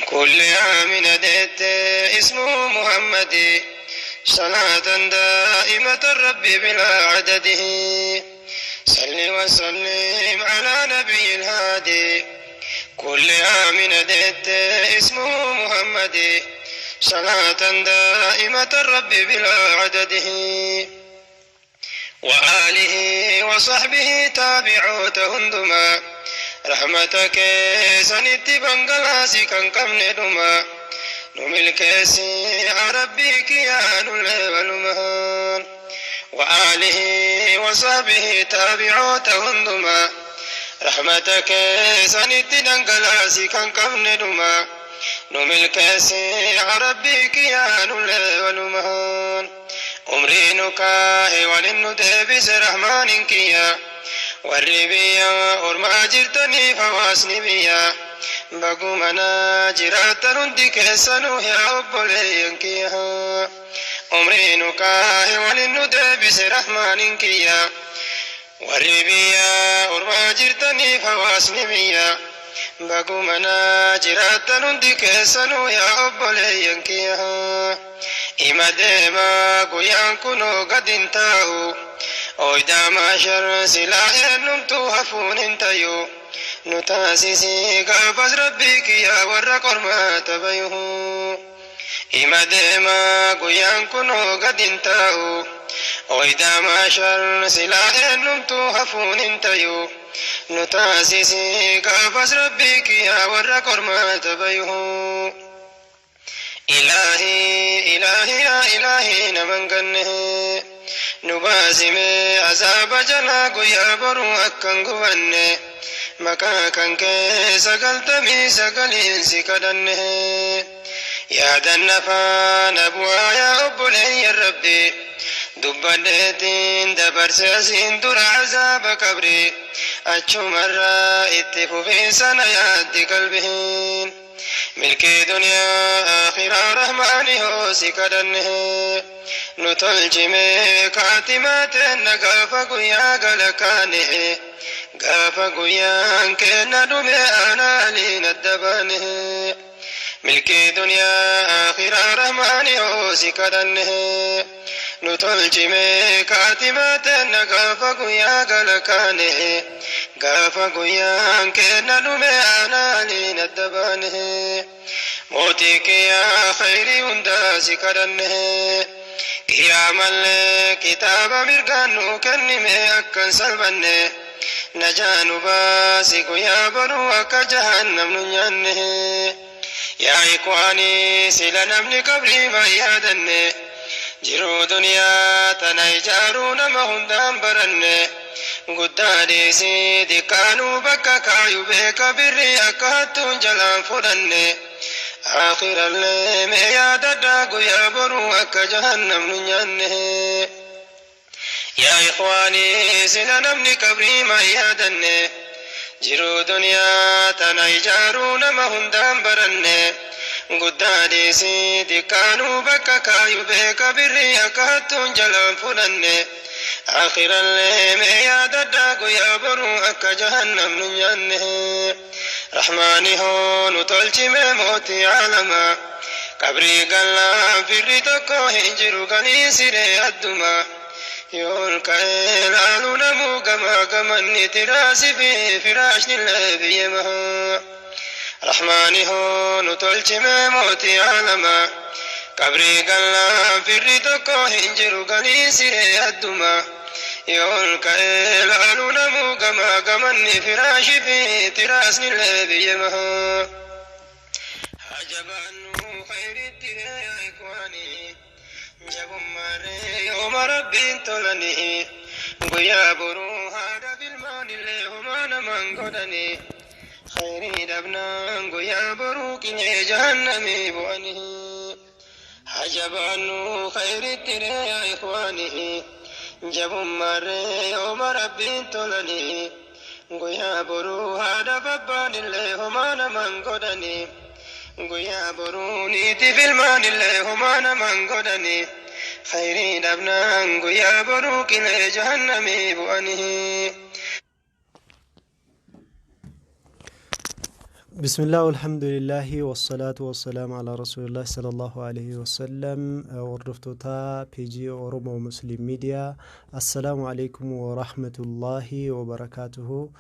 كل عام نديت اسمه محمد صلاة دائمة الرب بلا عدده. صل وسلم على نبي الهادي كل عام نديت اسمه محمد صلاة دائمة الرب بلا عدده. وآله وصحبه تابعوت هندما رحمتك سنت بنغلاسي كان كم ندما نملكسي ربك يا نلي. وآله وصحبه تابعوت هندما رحمتك سنت بنغلاسي كان كم ندما نملكسي ربك يا نلي. عمري نكاه ولن ديبس رحمن كيا والربيا أرما جرتني فواسني بيا بقومنا جرات ندك سنو يا أبولي كيا عمري نكاه ولن ديبس رحمن كيا والربيا أرما جرتني فواسني بيا بقومنا جرات ندك سنو يا أبولي كيا إما ديما قيان كنو قد انتهوا أويدا ما شر سلا نمتو هفون انتيو نتاسيسي قابز ربك يا ورق ما تبيه. إما ديما قيان كنو قد انتهوا أويدا ما شر سلا نمتو هفون انتيو نتاسيسي قابز ربك يا ورق ما تبيه. إلهي إلهي يا إلهي نمن قنه نباسمي عذاب جلا قيا برو أكن قوانه مكا كنك سقلتمي سقلين سكدنه يا دنفا نبوا يا أبولي يا ربي دبلتين دبر ساسين در عذاب كبري أتشمر اتفو في سنة يد قلبهين ملك دنيا آخرة رحمن هو سكدنه نتلجم كاتمات نقاف قيا قلقانه قاف قيا كنا دمي أنا لين الدبانه ملك دنيا آخرة رحمن هو سكدنه نتلجم كاتمات نقاف قيا قلقانه قاف قيا كنا دمي أنا لين الدبانه موتك يا خيري هندا سكدنه قيام كتاب مرقان كنمي أكن سلبنه نجان باسك يا بروك جهنم نيانه يا إخواني سلا نمني قبلي ما يادنه جرو دنيا تنايجارون ما هندام برنه قدالي سيدي كانوا بكا كايو بك بري أكاتون جلان فرنه آخر الليل يا دداق يا بروك جهنم نيانه يا إخواني سلا نمني قبري ما يادنه جرو دنيا تنايجارون ما هندام برنه قدالي سيدي كانوا بكا كايو بك بري أكاتون جلان فرنه آخر الليل يا دداق يا بروك جهنم نيانه رحماني هو نتلجم موتي عالما قبري قلا في رتكو هجر قلي سري الدما يولك إلالو نمو كما كمني تراسي في فراش الأبيما رحماني هو نتلجم موتي عالما قبري قلا في رتكو هجر قلي سري الدما يولك إلالو نمو كما كمني فراش في تراس الأبيما حجبانو خير التري يا إخواني جبماري يوم ربي تلني قيا برو هذا بالمان اللي هما نمن قدني خيري دبنا قيا برو كني جهنمي بواني حجبانو خير التري يا إخواني جبماري يوم ربي تلني قيا برو هذا ببان اللي هما نمن قدني قيا بروني تفلمان اللي هما نمن قدني خيري دبنا قيا برو كل جهنمي بواني. Bismillah, alhamdulillahi, wassalaatu wassalaamu ala rasuulillah sallallahu alaihi wasallam. Hordoftoota peejii Oromoo Muslim Miidiyaa, assalaamu alaikum wa rahmatullahi wa barakaatuhu.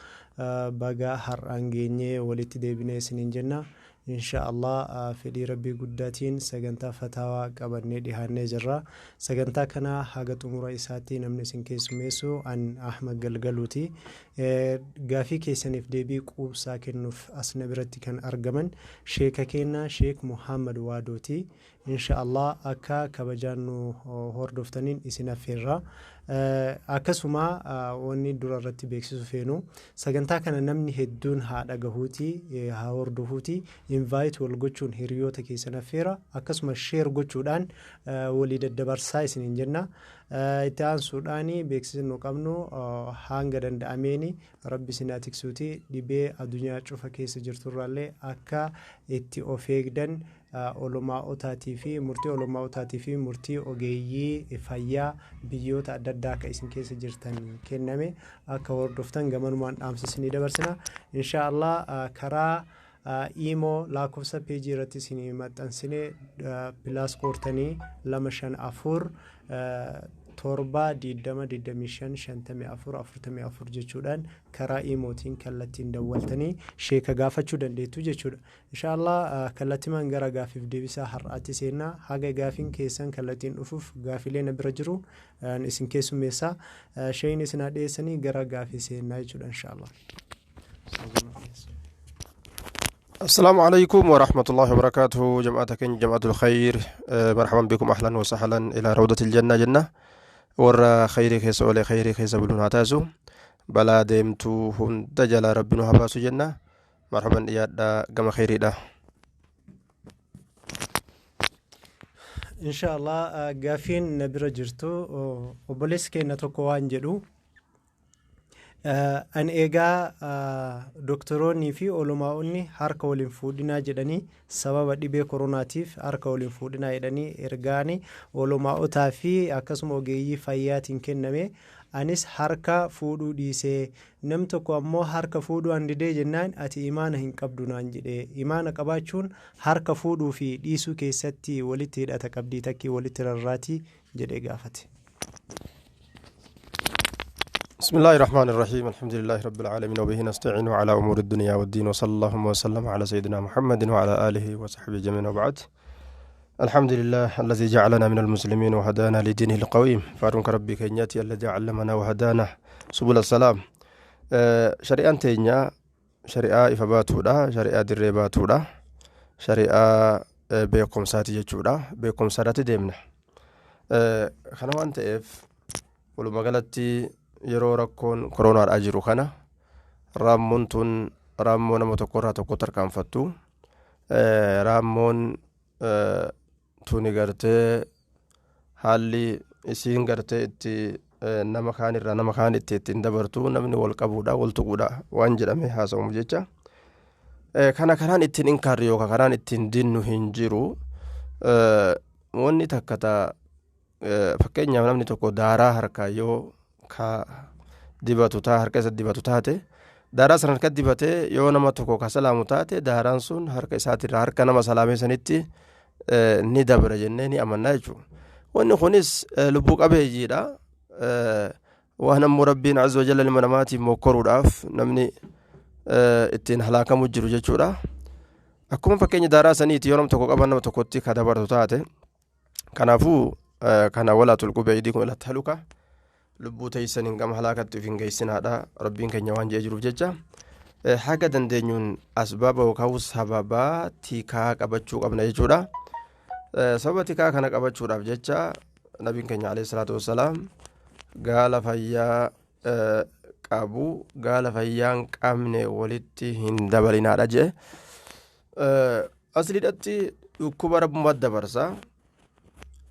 Baga har'aan geenyee walitti deebinee isiniin jenna. Insha Allah, fedhii Rabbii guddaatiin sagantaa fataawaa qabannee dhihaannee jirra. Sagantaa kana haga xumura isaatti namni isin keessummeessu an Ahmad Galgaluuti. Gaafii keessaniif deebii quubsaa kennuuf as na biratti kan argaman sheeka keenya Sheek Muhammad Waadooti. Insha Allah, akka kabajaan nu hordoftaniin isin affeerra. Akkasuma wanni dura irratti beeksisu feenu, sagantaa kana namni hedduun haa dhagahuuti, haa hordofuuti, invite wal gochuun hiriyoota keessan affeera, akkasuma share gochuudhaan walii daddabarsaa isiniin jenna. Itti aansuudhaan beeksisa nu qabnu, hanga danda'ameeni Rabbi isin haa tiksuuti, dhibee addunyaa cufa keessa jirturraallee akka itti of eegdan olomaa'otaatii fi murtii olomaa'otaatii fi murtii ogeeyyii fayyaa biyyoota adda addaa akka isin keessa jirtan kenname akka hordoftan gamanumaan dhaamsa isinii dabarsina. Insha Allah, karaa iimoo lakkoofsa peejii irratti isinii maxxansine plus koortanii 254 7 20 25 54 44 jechuudhaan karaa iimootiin kallattiin dawwaltanii sheeka gaafachuu dandeettu jechuudha. Inshaallah, kallattimaan gara gaafiif deebisaa har'aatti seennaa. Haga gaafiin keessan kallattiin dhufuuf gaafilee na bira jiru isin keessummeessaa. Sheeyni isin haa dhiyeessanii gara gaafii seennaa jechuudha, inshaallah. السلام عليكم ورحمة الله وبركاته. جماعة جماعة الخير، مرحبا بكم، أهلا وسهلا إلى روضة الجنة جنة ور خيري كيس ولي خيري كيس بلون هتاسو بلا ديمتو هند جل ربنا هباسو جنة. مرحبا يا جماعة خيري ده. Insha Allah, gaafiin na bira jirtu, obboleessi keenya tokko waan jedhu: "An eegaa doktoroonnii fi olumaa'onni harka waliin fuudhinaa jedhanii, sababa dhibee koronaatiif harka waliin fuudhinaa jedhanii ergaani olumaa'otaa fi akkasuma ogeeyyii fayyaatiin kenname, anis harka fuudhuu dhiisee, nam tokko ammoo harka fuudhuu an didee jennaan ati imaana hin qabdu naan jedhee, imaana qabaachuun harka fuudhuu fi dhiisuu keessatti walitti hidhata qabdii takkii walitti rarraatii?" jedhee gaafate. بسم الله الرحمن الرحيم، الحمد لله رب العالمين، وبه نستعين على أمور الدنيا والدين، وصلى اللهم وسلم على سيدنا محمد وعلى آله وصحبه جميعا، وبعد. الحمد لله الذي جعلنا من المسلمين وهدانا لدينه القويم. فارونك ربي كينياتي الذي علمنا وهدانا سبل السلام. شريعة تينيا شريعة إفباتودا، شريعة دريباتودا، شريعة بيكم ساتي جتشودا، بيكم ساتي ديمنا. kana waan ta'eef, walumaa galatti yeroo rakkoon koronaadhaa jiru kana, raammoon tun raammoo nama tokkorraa tokko tarkaanfattu, raammoon tuni gartee haalli isiin gartee itti nama kaan irraa nama kaan itti ittiin dabartu namni wal qabuudha, wal tuquudha waan jedhame haasawamu jecha, kana karaan ittiin inkaarri yookaan karaan ittiin dinnu hin jiru. Wanni takka ta fakkeenyaaf namni tokko daaraa harkaa yoo ka dibatu taa harka isa dibatu taate, daaraa sana harka dibatee yoo nama tokko ka salaamu taate, daaraan sun harka isaatirraa harka nama salaamee sanitti ni dabra jennee ni amannaa jechuudha. Wanni kunis lubbuu qabeeyyiidha. Waan ammoo Rabbiin azza wa jalla ilma namaatiin mokkoruudhaaf namni ittiin halaakamu jiru jechuudha. Akkuma fakkeenya daaraa saniiti yoo nama tokko qaban nama tokkotti ka dabartu taate. Kanaafuu kana ولا تلقوا بأيديكم إلى التهلكة, lubbuu teessaniin gama halaakatti of hin geessinaadha Rabbiin keenya waan jee jiruuf jecha, haga dandeenyuun asbaaba yookaan sababaa tikaa qabachuu qabna jechuudha. Sababa tikaa kana qabachuudhaaf jecha nabiin keenya alayhi salaatu wassalaam gaala fayyaa qabu gaala fayyaa hin qabne walitti hin dabalinaadha jee. Asliidhatti dhukkuba Rabbummaa dabarsa.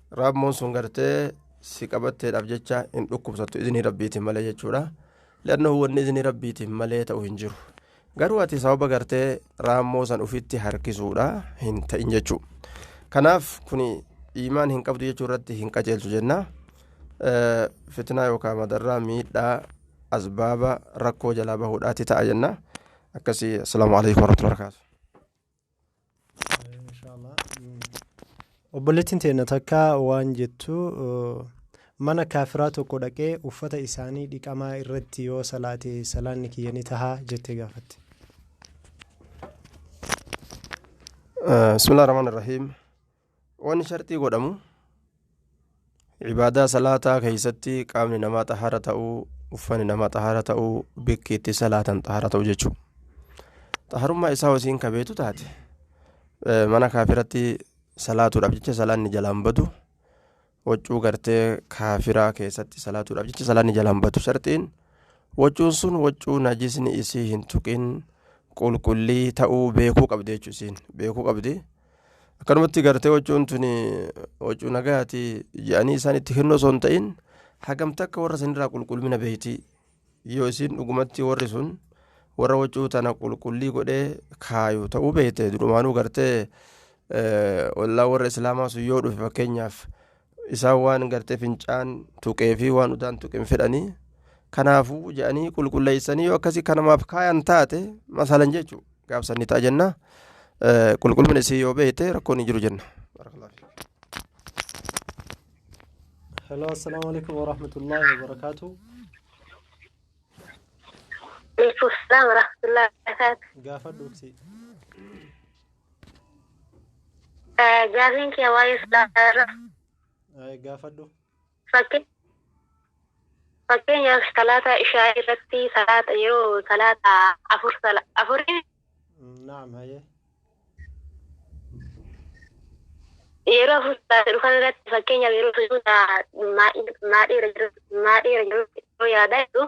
Raammoon sun gartee si qabatteedhaaf jecha hin dhukkubsattu izinii Rabbiitiin malee jechuudha. Leannahu wanni izinii Rabbiitiin malee ta'u hin jiru. Garuu ati sababa gartee raammoo san ufitti harkisuudha hin ta'in jechuu. Kanaaf kuni iimaan hin qabdu jechuu irratti hin qajeelchu jenna. Fitnaa yookaan madarraa miidhaa asbaaba rakkoo jalaa bahuudhaati ta'a jenna. Akkasii. Assalaamu alaikum warahmatullahi wabarakatuh. Maashaallah. Obboleettiin teenya takka waan jettu mana kaafiraa tokko dhaqee uffata isaanii dhiqamaa irratti yoo salaate salaanni kiyya ni tahaa jettee gaafatte. Bismillah ar-Rahmaan ar-Rahiim. Wanni sharxii godhamu ibaadaa salaataa keessatti qaamni namaa xahaara ta'uu, uffanni namaa xahaara ta'uu, bikki itti salaatan xahaara ta'uu jechuudha. Xaharummaa isaa wasiin kabeetu taate mana kaafiratti salaatuudhaaf jecha salaanni jalaan badu, waccuu gartee kaafiraa keessatti salaatuudhaaf jecha salaanni jalaan badu. Sharxiin waccuun sun waccuu najisni isii hin tuqin, qulqullii ta'uu beekuu qabdi jechuudha. Isiin beekuu qabdi. Akkanumatti gartee waccuun tuni waccuu nagayaati jedhanii isaan itti kennuu osoo hin ta'in, hagam takka warra sanirraa qulqullina beeyti. Yoo isiin dhugumatti warri sun warra waccuu tana qulqullii godhee kaayu ta'uu beekte, durumaanuu gartee ollaa warra islaamaa sun yoo dhufe, fakkeenyaaf isaan waan gartee fincaan tuqee fi waan udaan tuqeen fedhanii, kanaafuu jedhanii qulqulleessanii yoo akkasii kanamaaf kaayan taate masalan jechuu, gaafsan ni ta'a jenna. Qulqullina isii yoo beekte rakkoon hin jiru jenna. Hello, assalamu alaikum wa rahmatullahi wa barakatuh. Alaikum salaam wa rahmatullahi wa barakatuh. Gaafadhu ibsi. Gaafiin kee waa'ee salaataa irra. Gaafadhu. Fakkeenyaaf salaata ishaa irratti salaata yeroo salaata afur afurii Naam, hayyee. Yeroo afur salaata dhufan irratti, fakkeenyaaf yeroo sujuuda maadhiira jiru yeroo yaadaa jiru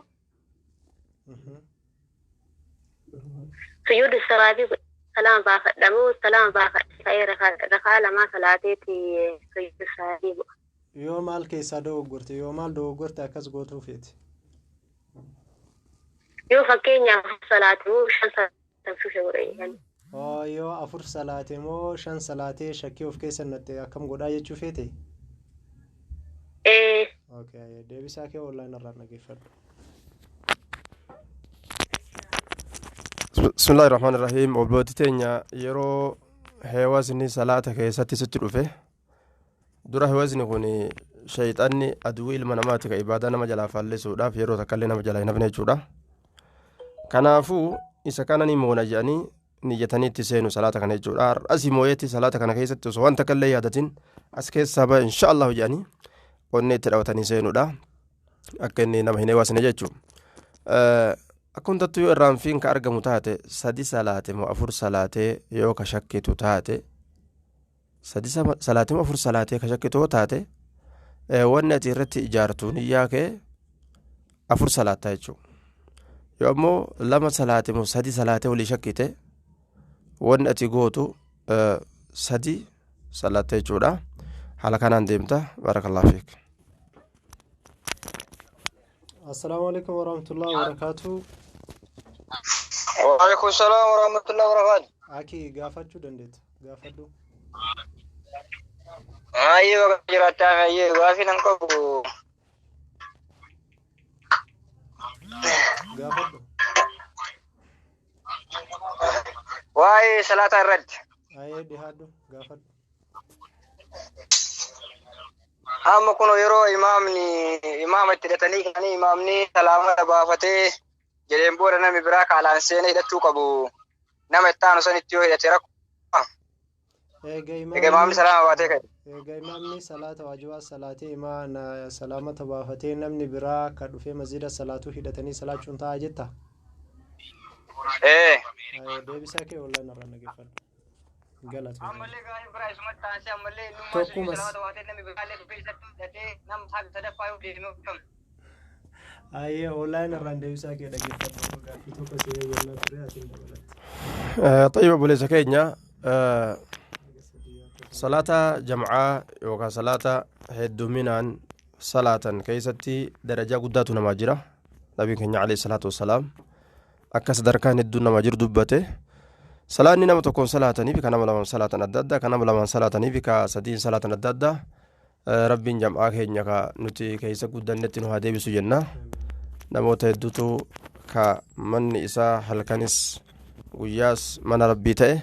sujuuda sawaabii salaama baafadhamoo salaama baafadhe ka'ee rakaa lamaa salaateeti sujuuda sawaabii bu'a? Yoo maal keessaa dogoggorte, yoo maal dogoggorte akkas gootuu feeti? Yoo fakkeenyaaf afur salaate moo shan salaatan shufe godhe. Oo, yoo afur salaate moo shan salaatee shakkii of keessa natte akkam godhaa jechuu feete? Ee. Okay, deebisaa kee online irraa dhaggeeffadhu. Bismillaahi Rahmaan Rahiim. Obboleetti teenya, yeroo heewasni salaata keessatti sitti dhufe, dura heewasni kun shayxanni aduwwii ilma namaati, ka ibaadaa nama jalaa faallisuudhaaf yeroo takkallee nama jalaa hin hafne jechuudha. Kanaafuu isa kana ni moona jedhanii niyyatanii itti seenu salaata kana jechuudha. Har'as mooyetti salaata kana keessatti osoo waan takkallee yaadatin as keessaa bahe insha Allahu jedhanii onnee itti dhabatanii seenuudha. Akka inni nama hin heewasne jechuudha. Akka hundattuu yoo irraanfiin ka argamu taate, sadi salaate moo afur salaatee yoo ka shakkitu taate, sadi salaate moo afur salaatee ka shakkitu yoo taate, wanni ati irratti ijaartu niyyaa kee afur salaattaa jechuudha. Yoo ammoo lama salaate moo sadi salaatee walii shakkite, wanni ati gootu sadi salaatta jechuudha. Haala kanaan deemta. Barakallahu fiik. Assalaamu alaikum warahmatullahi wabarakatuh. Waalaikum salaam warahmatullahi wabarakatuh. Aki, gaafachuu dandeetta. Gaafadhu. Ayyee, bakka jiraattaa, ayyee, gaafii nan qabu. Gaafadhu. Waa'ee salaataa irratti. Ayyee, dhihaadhu, gaafadhu. Amma kun yeroo imaamni imaama itti hidhatanii ka'anii, imaamni salaamata baafatee jedheen booda namni biraa kaalaan seenee hidhachuu qabu, nama itti aanu sanitti yoo hidhate rakkoo? Eega Egaa imaamni salaama baatee ka'e. Eega imaamni salaata waajibaa salaatee imaana salaamata baafatee, namni biraa ka dhufee masjida salaatuu hidhatanii salaachuun ta'a jetta? Ee. Ayyee, deebisaa kee online irraa dhaggeeffadhu. Galatoomii. Ammallee gaafii biraa isumatti aansee, ammallee innummaa Tokkumas. salaamata baatee namni biraallee dhufee isatti hidhatee nama sadaffaa yoo deeme kam? Ayyee, online irraan deebisaa kee dhaggeeffadhu. Gaaffii tokko si eeyyamnaa ture, atiin dabalatti. Xayyiba, obboleessa keenya, salaata jam'aa yookaan salaata hedduminaan salaatan keessatti darajaa guddaatu namaa jira. Nabiin keenya alayhi salaatu wassalaam akka sadarkaan hedduun namaa jiru dubbate. Salaanni nama tokkoon salaatanii fi kan nama lamaan salaatan adda addaa, kan nama lamaan salaatanii fi ka sadiin salaatan adda addaa. Rabbiin jam'aa keenya ka nuti keessa guddannetti nu haa deebisu jenna. Namoota hedduutu ka manni isaa halkanis guyyaas mana Rabbii ta'e.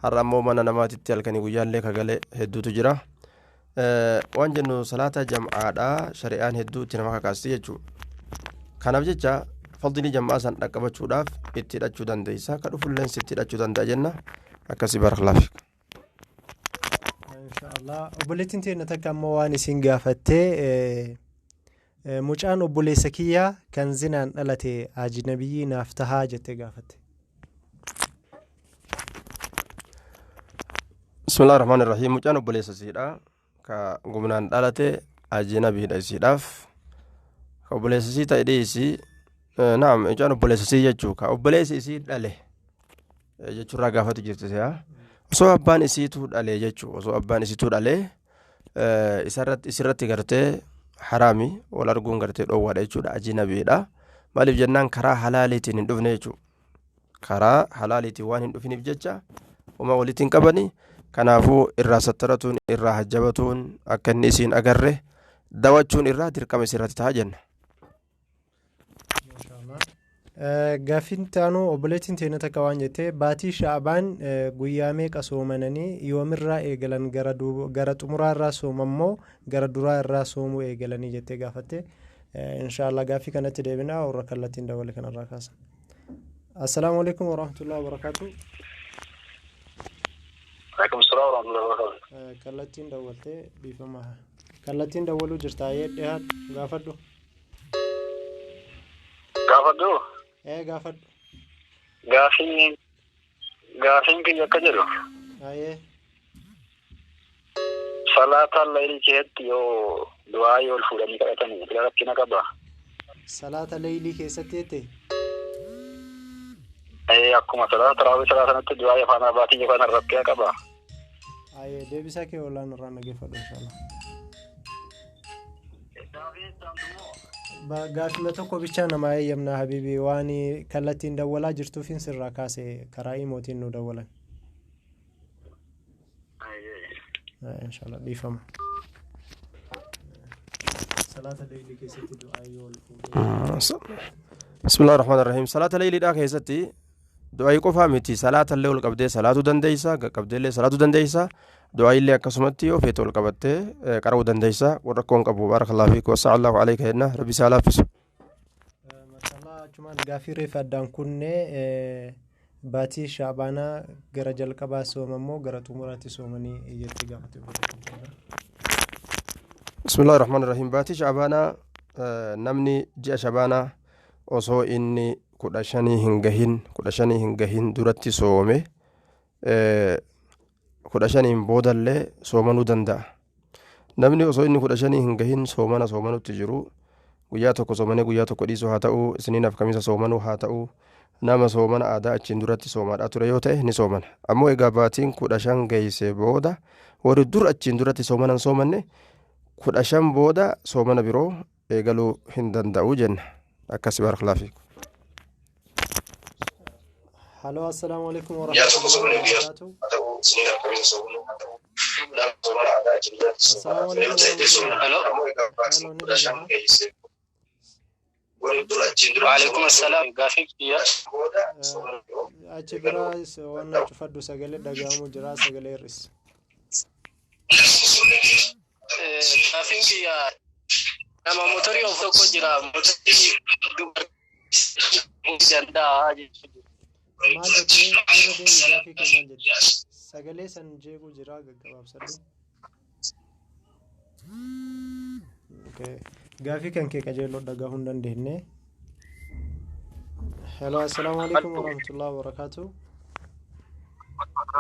Har'a ammoo mana namaatitti halkanii guyyaallee kagalee hedduutu jira. Waan jennu salaata jam'aadhaa shari'aan hedduu itti nama kakaasti jechuudha. Kanaaf jecha fadlii jam'aa san dhaqqabachuudhaaf itti hidhachuu dandeessa. Ka dhufulleen sitti hidhachuu danda'a jenna. Akkasii barakallahu fiik. Inshaallah obboleettiin teenya takka ammoo waan isin gaafattee mucaan obboleessa kiyyaa kan zinaan dhalate ajnabiyyii naaf tahaa jettee gaafatte. Bismillah ar-Rahmaan ar-Rahiim. Mucaan obboleessa isiidha. Ka gumnaan dhalate ajnabiidha isiidhaaf. Ka obboleessa isii ta'e dhiisii. Naam, mucaan obboleessa isii jechuu ka obboleessi isii dhale jechuurraa gaafatu jirti si'a. Osoo abbaan isiituu dhale jechuu, osoo abbaan isiituu dhale isarratti isirratti gartee haraami wal arguun gartee dhoowwaadha jechuudha, ajnabiidha. Maaliif jennaan karaa halaaliitiin hin dhufne jechuudha. Karaa halaaliitiin waan hin dhufiniif jecha homaa walitti hin qabani. Kanaafuu irraa sattaratuun, irraa hajjabatuun, akka inni isiin agarre dawachuun irraa dirqama isirratti ta'a jenna. Gaaffiin taanu obboleettiin teenya takka waan jettee baatii Sha'abaan guyyaa meeqa soomananii yoomirraa eegalan, gara xumuraa irraa soomammoo gara duraa irraa soomuu eegalanii jettee gaafatte. Inshaallah gaaffii kanatti deebinaa warra kallattiin dawwale kanarraa kaasa. Assalaamu alaikum warahmatullahi wabarakatuh. Alaikum salaam warahmatullahi wabarakatuh. Kallattiin dawwaltee dhiifama. Kallattiin dawwaluu jirta, ayyee dhiyaadhu gaafadhu. Gaafadhu? Ee, gaafadhu. Gaafiin kiyya akka jedhu. Ayyee. Salaata laylii keessatti yoo du'aa yoo ol fuudhanii kadhatanii sila rakkina qaba? Salaata leeylii keessatti jette? Ee, akkuma salaata taraawii salaa sanatti du'aa afaan Arabaatiin yookaan rakkina qaba? Ayyee, deebisaa kee olaan irraa nageeffadhu inshaallah. Gaafima tokko bichaa namaa eeyyamna habiibi, waan kallattiin dawwalaa jirtuufin sirraa kaase, karaa imootiin nu dawwalan. Inshaallah dhiifama. Salaata leeylii keessatti du'aa yoo ol fuudhee. Bismillah ar-Rahmaan ar-Rahiim. Salaata leeyliidhaa keessatti du'aa qofaa miti, salaata illee ol qabdee salaatuu dandeessa, qaqqabdee illee salaatuu dandeessa. Du'aa illee akkasumatti yoo feete ol qabattee qara'uu dandeessa. Warra rakkoon qabu, barakallahu fiik, wasa'allahu alayka jenna, rabbi isaa laaffisu. Mashallah, achumaan gaaffii reefa addaan kunne baatii Shaabaanaa gara jalqabaa soomammoo gara xumuraatti soomanii jettee gaafate. Bismillah ar-Rahmaan ar-Rahiim. Baatii Shaabaanaa namni ji'a Shaabaanaa osoo inni 15 hin gahin, 15 hin gahin duratti soome, 15n boodallee soomanuu danda'a. Namni osoo inni 15 hin gahin soomana soomanutti jiru, guyyaa tokko soomanee guyyaa tokko dhiisuu haa ta'u, isiniinaaf kamisa soomanuu haa ta'u, nama soomana aadaa achiin duratti soomaadhaa ture yoo ta'e ni soomana. Ammoo egaa baatiin 15 geesse booda warri dur achiin duratti soomanan soomanne 15 booda soomana biroo eegaluu hin danda'u jenna. Akkasi, barakallahu fiik. Haloo, assalaamu alaikum warahmatullahi wabarakatuh. Assalaamu alaikum warahmatullahi. Haloo, ni dhaga'ama? Waalaikum assalaam. Gaafii kiyya. Achi biraa waan cufadhu, sagalee dhaga'amu jira, sagalee hir'is. Gaafiin kiyya nama motorii of tokko jira. Motorii dubartii danda'a jechuudha. Maal jettee? Irra deemi, gaafii kee maal jette? Sagalee san jeequu jira, gaggabaabsadhu. Okay. Gaafii kan kee qajeeloo dhagahuu hin dandeenye. Hello, assalaamu alaikum warahmatullahi wabarakatuh.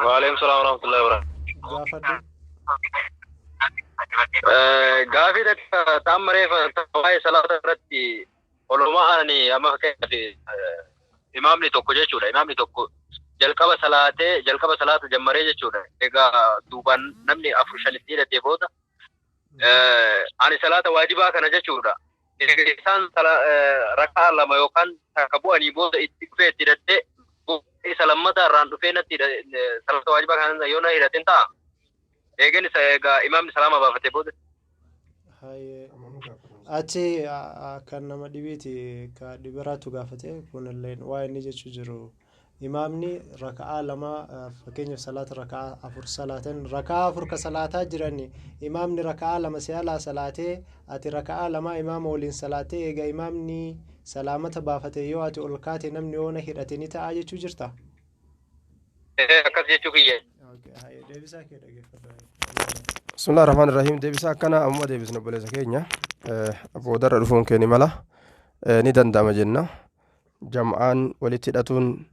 Waalaikum salaam warahmatullahi wabarakatuh. Gaafadhu. Gaafii takka ta'an mareefa waa'ee salaata irratti olumaa ani amma fakkeenyaaf imaamni tokko jechuudha. Imaamni tokko jalqaba salaatee, jalqaba salaata jammaree jechuudha. Egaa duubaan namni afur shanitti hidhatee booda ani salaata waajibaa kana jechuudha. Isaan rakkaa lama yookaan takka bu'anii booda itti dhufee itti hidhattee isa lammataa irraan dhufee natti salaata waajibaa kana yoo na hidhateen ta'a. Eegeen isa egaa imaamni salaama baafatee booda. Achi kan nama dhibiiti, ka dhibiraatu gaafate kunillee waa inni jechuu jiru. Imaamni raka'aa lama, fakkeenyaaf salaata raka'aa afur salaatan, raka'aa afur ka salaataa jiran, imaamni raka'aa lama si'alaa salaatee, ati raka'aa lama imaama waliin salaatee, eega imaamni salaamata baafate yoo ati ol kaate, namni yoona hidhate ni ta'a jechuu jirta? Akkas jechuu kiyya. Deebisaa kee dhageeffadhu. Bismillah ar-Rahmaan ar-Rahiim. Deebisaa akkana amma deebisna, obboleessa keenya. Boodarra dhufuun keenya mala ni danda'ama jenna. Jam'aan walitti hidhatuun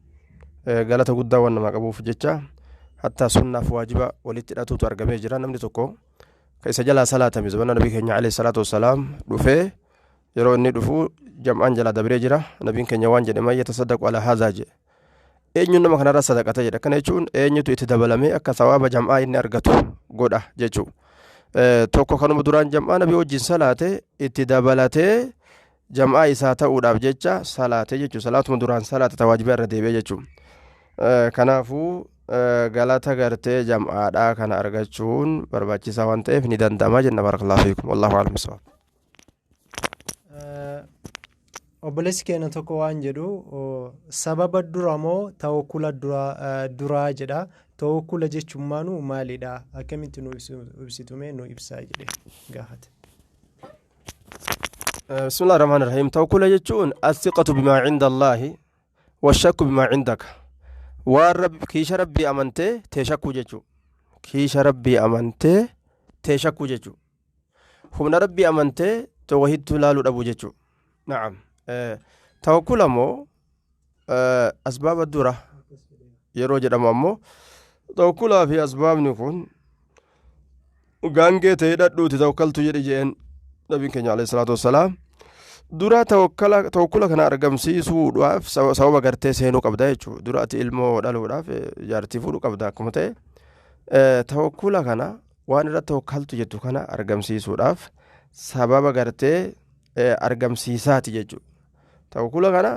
galata guddaa waan namaa qabuuf jecha, hattaa sunnaaf waajiba walitti hidhatuutu argamee jira. Namni tokko ka isa jalaa salaatame zamana nabii keenya alayhi salaatu wassalaam dhufee, yeroo inni dhufu jam'aan jalaa dabree jira. Nabiin keenya waan jedhe, "Man yatasaddaqu ala haadhaa?" jedhe. Eenyuun nama kanarra sadaqata jedha. Kana jechuun eenyutu itti dabalamee akka sawaaba jam'aa inni argatu godha jechuu. Tokko kanuma duraan jam'aa nabii wajjin salaate itti dabalatee jam'aa isaa ta'uudhaaf jecha salaate jechuu. Salaatuma duraan salaate ta waajibaa irra deebi'e jechuu. Kanaafuu galata gartee jam'aadhaa kana argachuun barbaachisaa waan ta'eef ni danda'ama jenna. Barakallahu fiikum, wallahu a'lam bisawab. Obboleessi keenya tokko waan jedhu, sababa dura moo tawakkula duraa jedha. Tawakkula jechuun maanuu maalidha? Akkamitti nu ibsitume, nu ibsaa jedhe gaafate. بسم الله الرحمن الرحيم. توكل jechuun الثقة بما عند الله والشك بما عندك. Waan rabbi kiisha rabbii amantee tee shakkuu jechuu. Kiisha rabbii amantee tee shakkuu jechuu. Humna rabbii amantee tawahidtuu laaluu dhabuu jechuu. Na'am. Tawakkula moo asbaaba dura yeroo jedhamu ammoo, tawakkulaa fi asbaabni kun gaangee ta'ee dhadhuuti tawakkaltu jedhi jeen nabiin keenya alayhi salaatu wassalaam. Dura tawakkula kana argamsiisuudhaaf sababa gartee seenuu qabda jechuudha. Dura ati ilmoo dhaluudhaaf jaartii fuudhuu qabda akkuma ta'e, tawakkula kana, waan irratti tawakkaltu jettu kana argamsiisuudhaaf sababa gartee argamsiisaati jechuudha. Tawakkula kana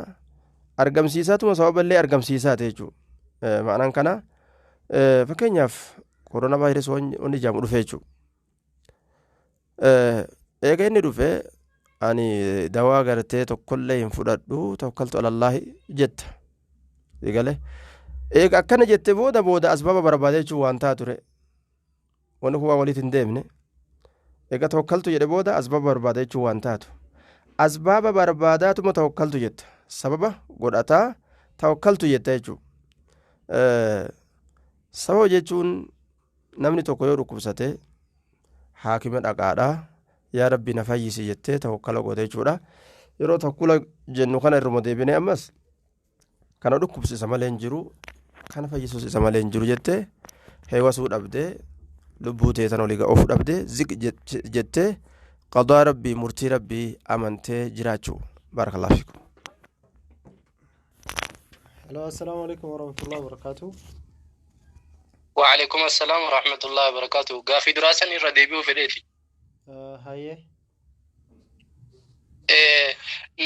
argamsiisaatuma sababa illee argamsiisaati jechuudha. Ma'anaan kana, fakkeenyaaf koronaa vaayirasii wanni jedhamu dhufe jechuudha. Eega inni dhufe, ani dawaa gartee tokkollee hin fudhadhu, tawakkaltu alallaahi jetta. Eegale eega akkana jette booda booda asbaaba barbaade jechuun waan taa ture. Wanni kun waan walitti hin deemne. Eega tawakkaltu jedhe booda asbaaba barbaade jechuun waan taatu. Asbaaba barbaadaatuma tawakkaltu jetta. Sababa godhataa tawakkaltu jetta jechuudha. Sababa jechuun namni tokko yoo dhukkubsate haakima dhaqaadhaa, yaa rabbi na fayyisi jettee tawakkala goote jechuudha. Yeroo tawakkula jennu kana irruma deebinee ammas kana dhukkubsu isa malee hin jiru, kana fayyisus isa malee hin jiru jettee heewasuu dhabdee, lubbuu teetan olii ofu dhabdee, ziq jettee qadaa rabbii, murtii rabbii amantee jiraachuu. Barakallahu fiikum. Hello, assalamu alaikum warahmatullahi wabarakatuh. وعليكم السلام ورحمة الله وبركاته. Gaafii duraa san irra deebi'uu fedheeti. Hayyee.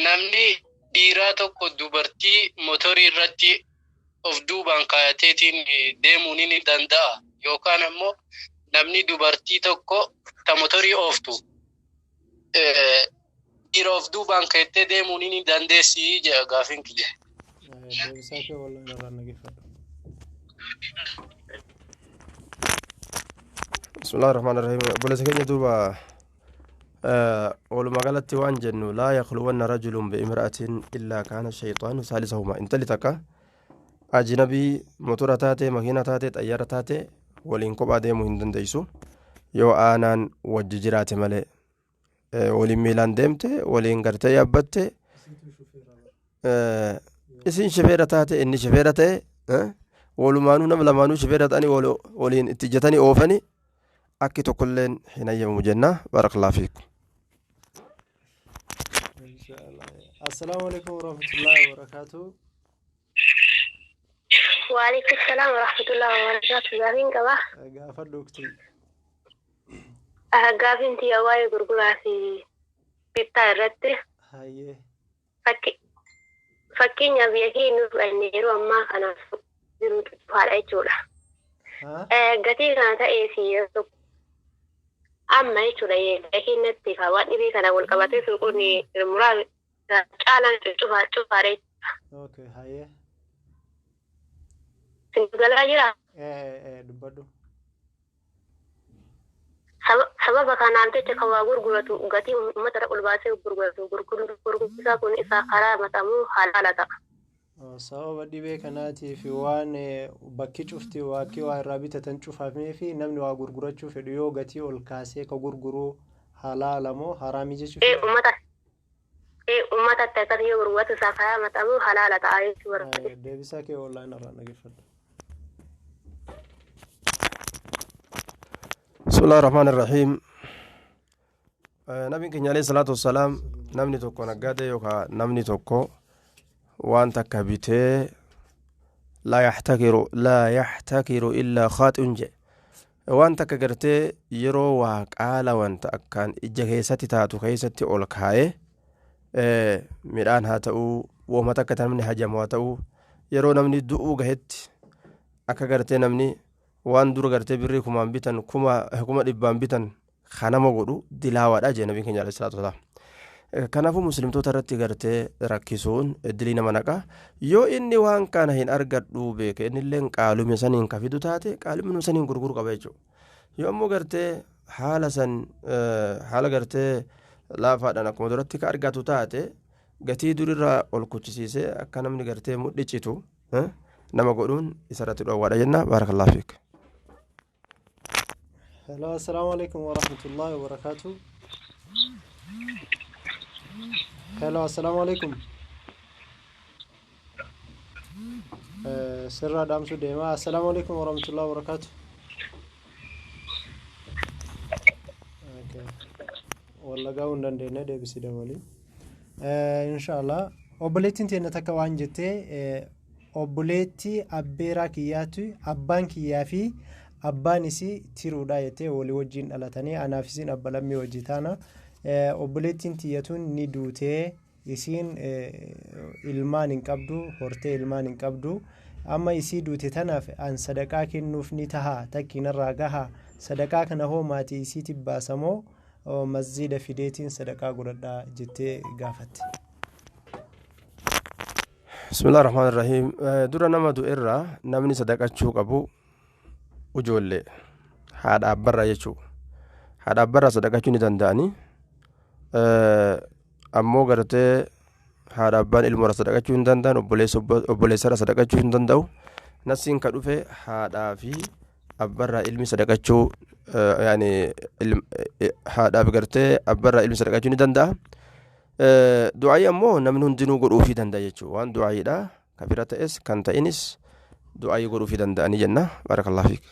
Namni dhiiraa tokko dubartii motorii irratti of duubaan kaayateetiin deemuu ni danda'a. Yookaan ammoo namni dubartii tokko ta motorii ooftu dhiira of duubaan kayattee deemuu ni dandeessi jedha gaafiin kiyya. Deebisaa kee wallaan irraa nageeffadhu. بسم الله الرحمن الرحيم. Obboleessa keenya, duuba walumaa galatti waan jennu, لا يخلون رجل بامرأة إلا كان الشيطان ثالثهما. Intalli takka ajnabii motora taate, makiina taate, xayyaara taate waliin kophaa deemuu hin dandeessu yoo aanaan wajji jiraate malee. Waliin miilaan deemte, waliin gartee yaabbatte, isin shifeera taate, inni shifeera ta'e, walumaanuu nama lamaanuu shifeera ta'anii waliin itti ijjatanii oofanii akki tokkolleen hin hayyamamu jenna. Barakallahu fiikum. Assalaamu alaikum warahmatullahi wabarakatuh. وعليكم السلام ورحمة الله وبركاته. Gaafiin qaba. Gaafadhu uktii. Gaafiin tiyya waa'ee gurguraa fi bittaa irratti. Hayyee. Fakkeenya biyya keenya fudhanne, yeroo ammaa kana jiru cufaadha jechuudha. Gatii kana ta'ee fi amma jechuudha, biyya keenyatti waan dhibee kana wal qabatee suuqonni muraasni caalaan cufaadha jechuudha. Okay, hayyee. Galaa jira. Dubbadhu. Sababa kanaaf jecha kan waa gurguratu gatii uummata irra ol baasee gurguratu gurguruu kun isaa karaa maxamuu halaala ta'a. Sababa dhibee kanaatiif waan bakki cufti waakii waa irraa bitatan cufamee fi namni waa gurgurachuu fedhu yoo gatii ol kaasee ka gurguruu halaala moo haraamii jechuudha? Uummatatti akkasii yoo gurguratu isaa karaa maxamuu halaala ta'a jechuu barbaade. Deebisaa kee onlaayinii irraa dhaggeeffadhu. بسم الله الرحمن الرحيم. Nabiin keenya alayhi salaatu wassalaam namni tokko naggaadee yookaan namni tokko waan takka bitee laa yaxtakiru laa yaxtakiru illaa khaaxi'un jedhe waan takka gartee yeroo waa qaala wanta akkaan ija keessatti taatu keessatti ol kaa'ee midhaan haa ta'uu wooma takka namni hajamu haa ta'uu yeroo namni du'uu gahetti akka gartee namni waan dura gartee birrii kumaan bitan kuma dhibbaan bitan kanama godhu dilaawaadha jee nabiin keenya alayhi salaatu wasalaam. Kanaafuu muslimtoota irratti gartee rakkisuun dilii nama naqa yoo inni waan kana hin argadhu beeke innillee qaaluma saniin ka fidu taate qaaluma saniin gurguru qaba jechuudha. Yoo ammoo gartee haala san haala gartee laafaadhaan akkuma duratti ka argatu taate gatii durirraa ol kuchisiisee akka namni gartee mudhicitu nama godhuun isarratti dhoowwaadha jenna. Baarakallaahu fiik. Hello, assalamu alaikum wa rahmatullahi wa barakatuh. Hello, assalamu alaikum. Sirraa dhaamsuu deema. Assalamu alaikum wa rahmatullahi wa barakatuh. Okay. Wallaggaa hin dandeenye deebisii dabalii. Inshallah. Obboleettiin teenya takka waan jettee obboleettii abbeeraa kiyyaatu abbaan kiyyaa fi abbaan isii tiruudha jettee walii wajjin dhalatanii anaaf isiin abba lammii wajji taana. Obboleettiin tiyyatuun ni duutee isiin ilmaan hin qabdu hortee ilmaan hin qabdu amma isii duute tanaaf an sadaqaa kennuuf ni taha takkiinarraa gaha sadaqaa kana hoo maatii isiitiif baasamoo masjiida fideetiin sadaqaa godhadhaa jettee gaafatte. Bismillah ar-Rahmaan ar-Rahiim. Dura nama du'erraa namni sadaqachuu qabu ijoollee haadha abbarraa jechuudha. Haadha abbarraa sadaqachuu ni danda'anii ammoo gartee haadha abbaan ilmoorra sadaqachuu hin danda'an obboleessarra sadaqachuu hin danda'u. Nasiin ka dhufe haadhaa fi abbarraa ilmi sadaqachuu yaani haadhaaf gartee abbarraa ilmi sadaqachuu ni danda'a. Du'aayii ammoo namni hundinuu godhuufii danda'a jechuudha. Waan du'aayiidha kafira ta'es kan ta'inis du'aayii godhuufii danda'anii jenna. Barakallahu fiik.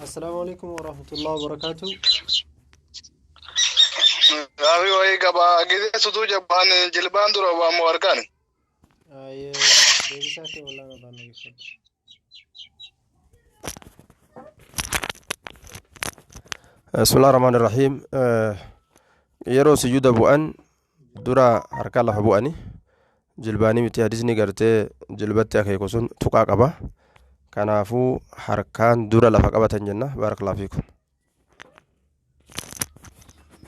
Assalaamu alaikum wa rahmatullahi wa barakatuh. Gaaffii wayii qaba. Gizee sutuu jabaan jilbaan dura waamu harkaan. Deebisaa kee wallaan afaan dhaggeeffadhu. Bismillah ar-Rahmaan ar-Rahiim. Yeroo sujuuda bu'an dura harkaan lafa bu'ani jilbaanii miti hadisni gartee jilbatti akeeku sun tuqaa qaba. Kanaafuu harkaan dura lafa qabatan jenna. Barakallahu fiikum.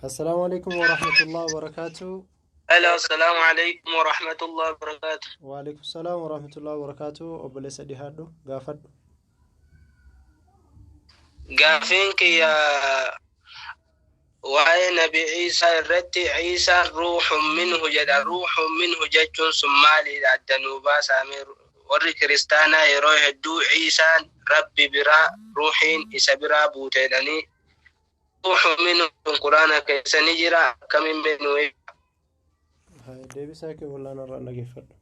Assalaamu alaikum wa rahmatullahi wa barakatuh. Hello, assalamu alaikum wa rahmatullahi wa barakatuh. Wa alaikum salaam wa rahmatullahi wa barakatuh. Obboleessa dhihaadhu gaafadhu. Gaaffiin kiyya waa'ee Nabi Iisaa irratti Iisaan ruuxun minhu jedha. Ruuxun minhu jechuun sun maalidha? Adda nuu baasaame. Warri kiristaanaa yeroo hedduu Iisaan Rabbi biraa ruuxiin isa biraa buuteedhanii ruuxun minhu quraana keessa ni jira akkamiin beeknu? Deebisaa kee wallaan irraa dhaggeeffadhu.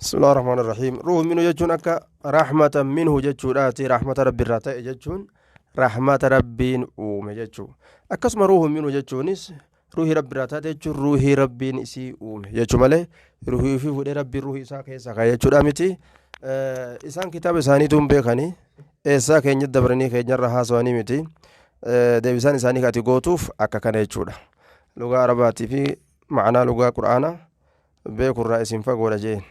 Bismillah ar-Rahmaan ar-Rahiim. Ruuhu minhu jechuun akka rahmatan minhu jechuudhaati. Rahmata rabbi irraa ta'e jechuun rahmata rabbiin uume jechuudha. Akkasuma ruuhu minhu jechuunis ruuhii rabbi irraa taate jechuun ruuhii rabbiin isii uume jechuu malee ruuhii ofii fuudhee rabbiin ruuhii isaa keessaa kaa'e jechuudha miti. Isaan kitaaba isaaniitu hin beekanii eessaa keenya dabranii keenyarra haasawanii miti. Deebisaan isaanii ati gootuuf akka kana jechuudha. Lugaa Arabaatii fi ma'anaa lugaa Qur'aanaa beekurraa isin fagoodha jeen.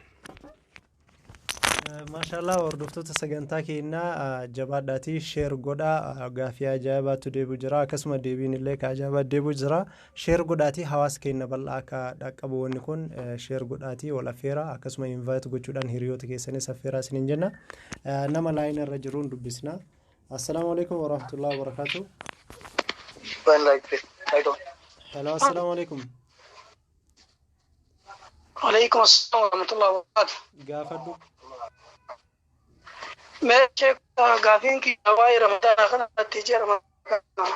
Maashaallah, hordoftoota sagantaa keenyaa, jabaadhaatii share godhaa. Gaafii ajaa'ibaatu deebi'u jira, akkasuma deebiin illee ka ajaa'ibaa deebi'u jira. Share godhaatii hawaasa keenya bal'aa akka dhaqqabu wanni kun share godhaatii wal affeera, akkasuma invite gochuudhaan hiriyoota keessanis affeeraa isiniin jenna. Nama line irra jiruun dubbisna. Assalaamu alaikum warahmatullahi wabarakatuh. Hello, assalaamu alaikum. وعليكم السلام ورحمة الله وبركاته. Gaafadhu. Mee sheek, gaafiin kiyya waa'ee Ramadaanaa kanatti ji'a Ramadaanaa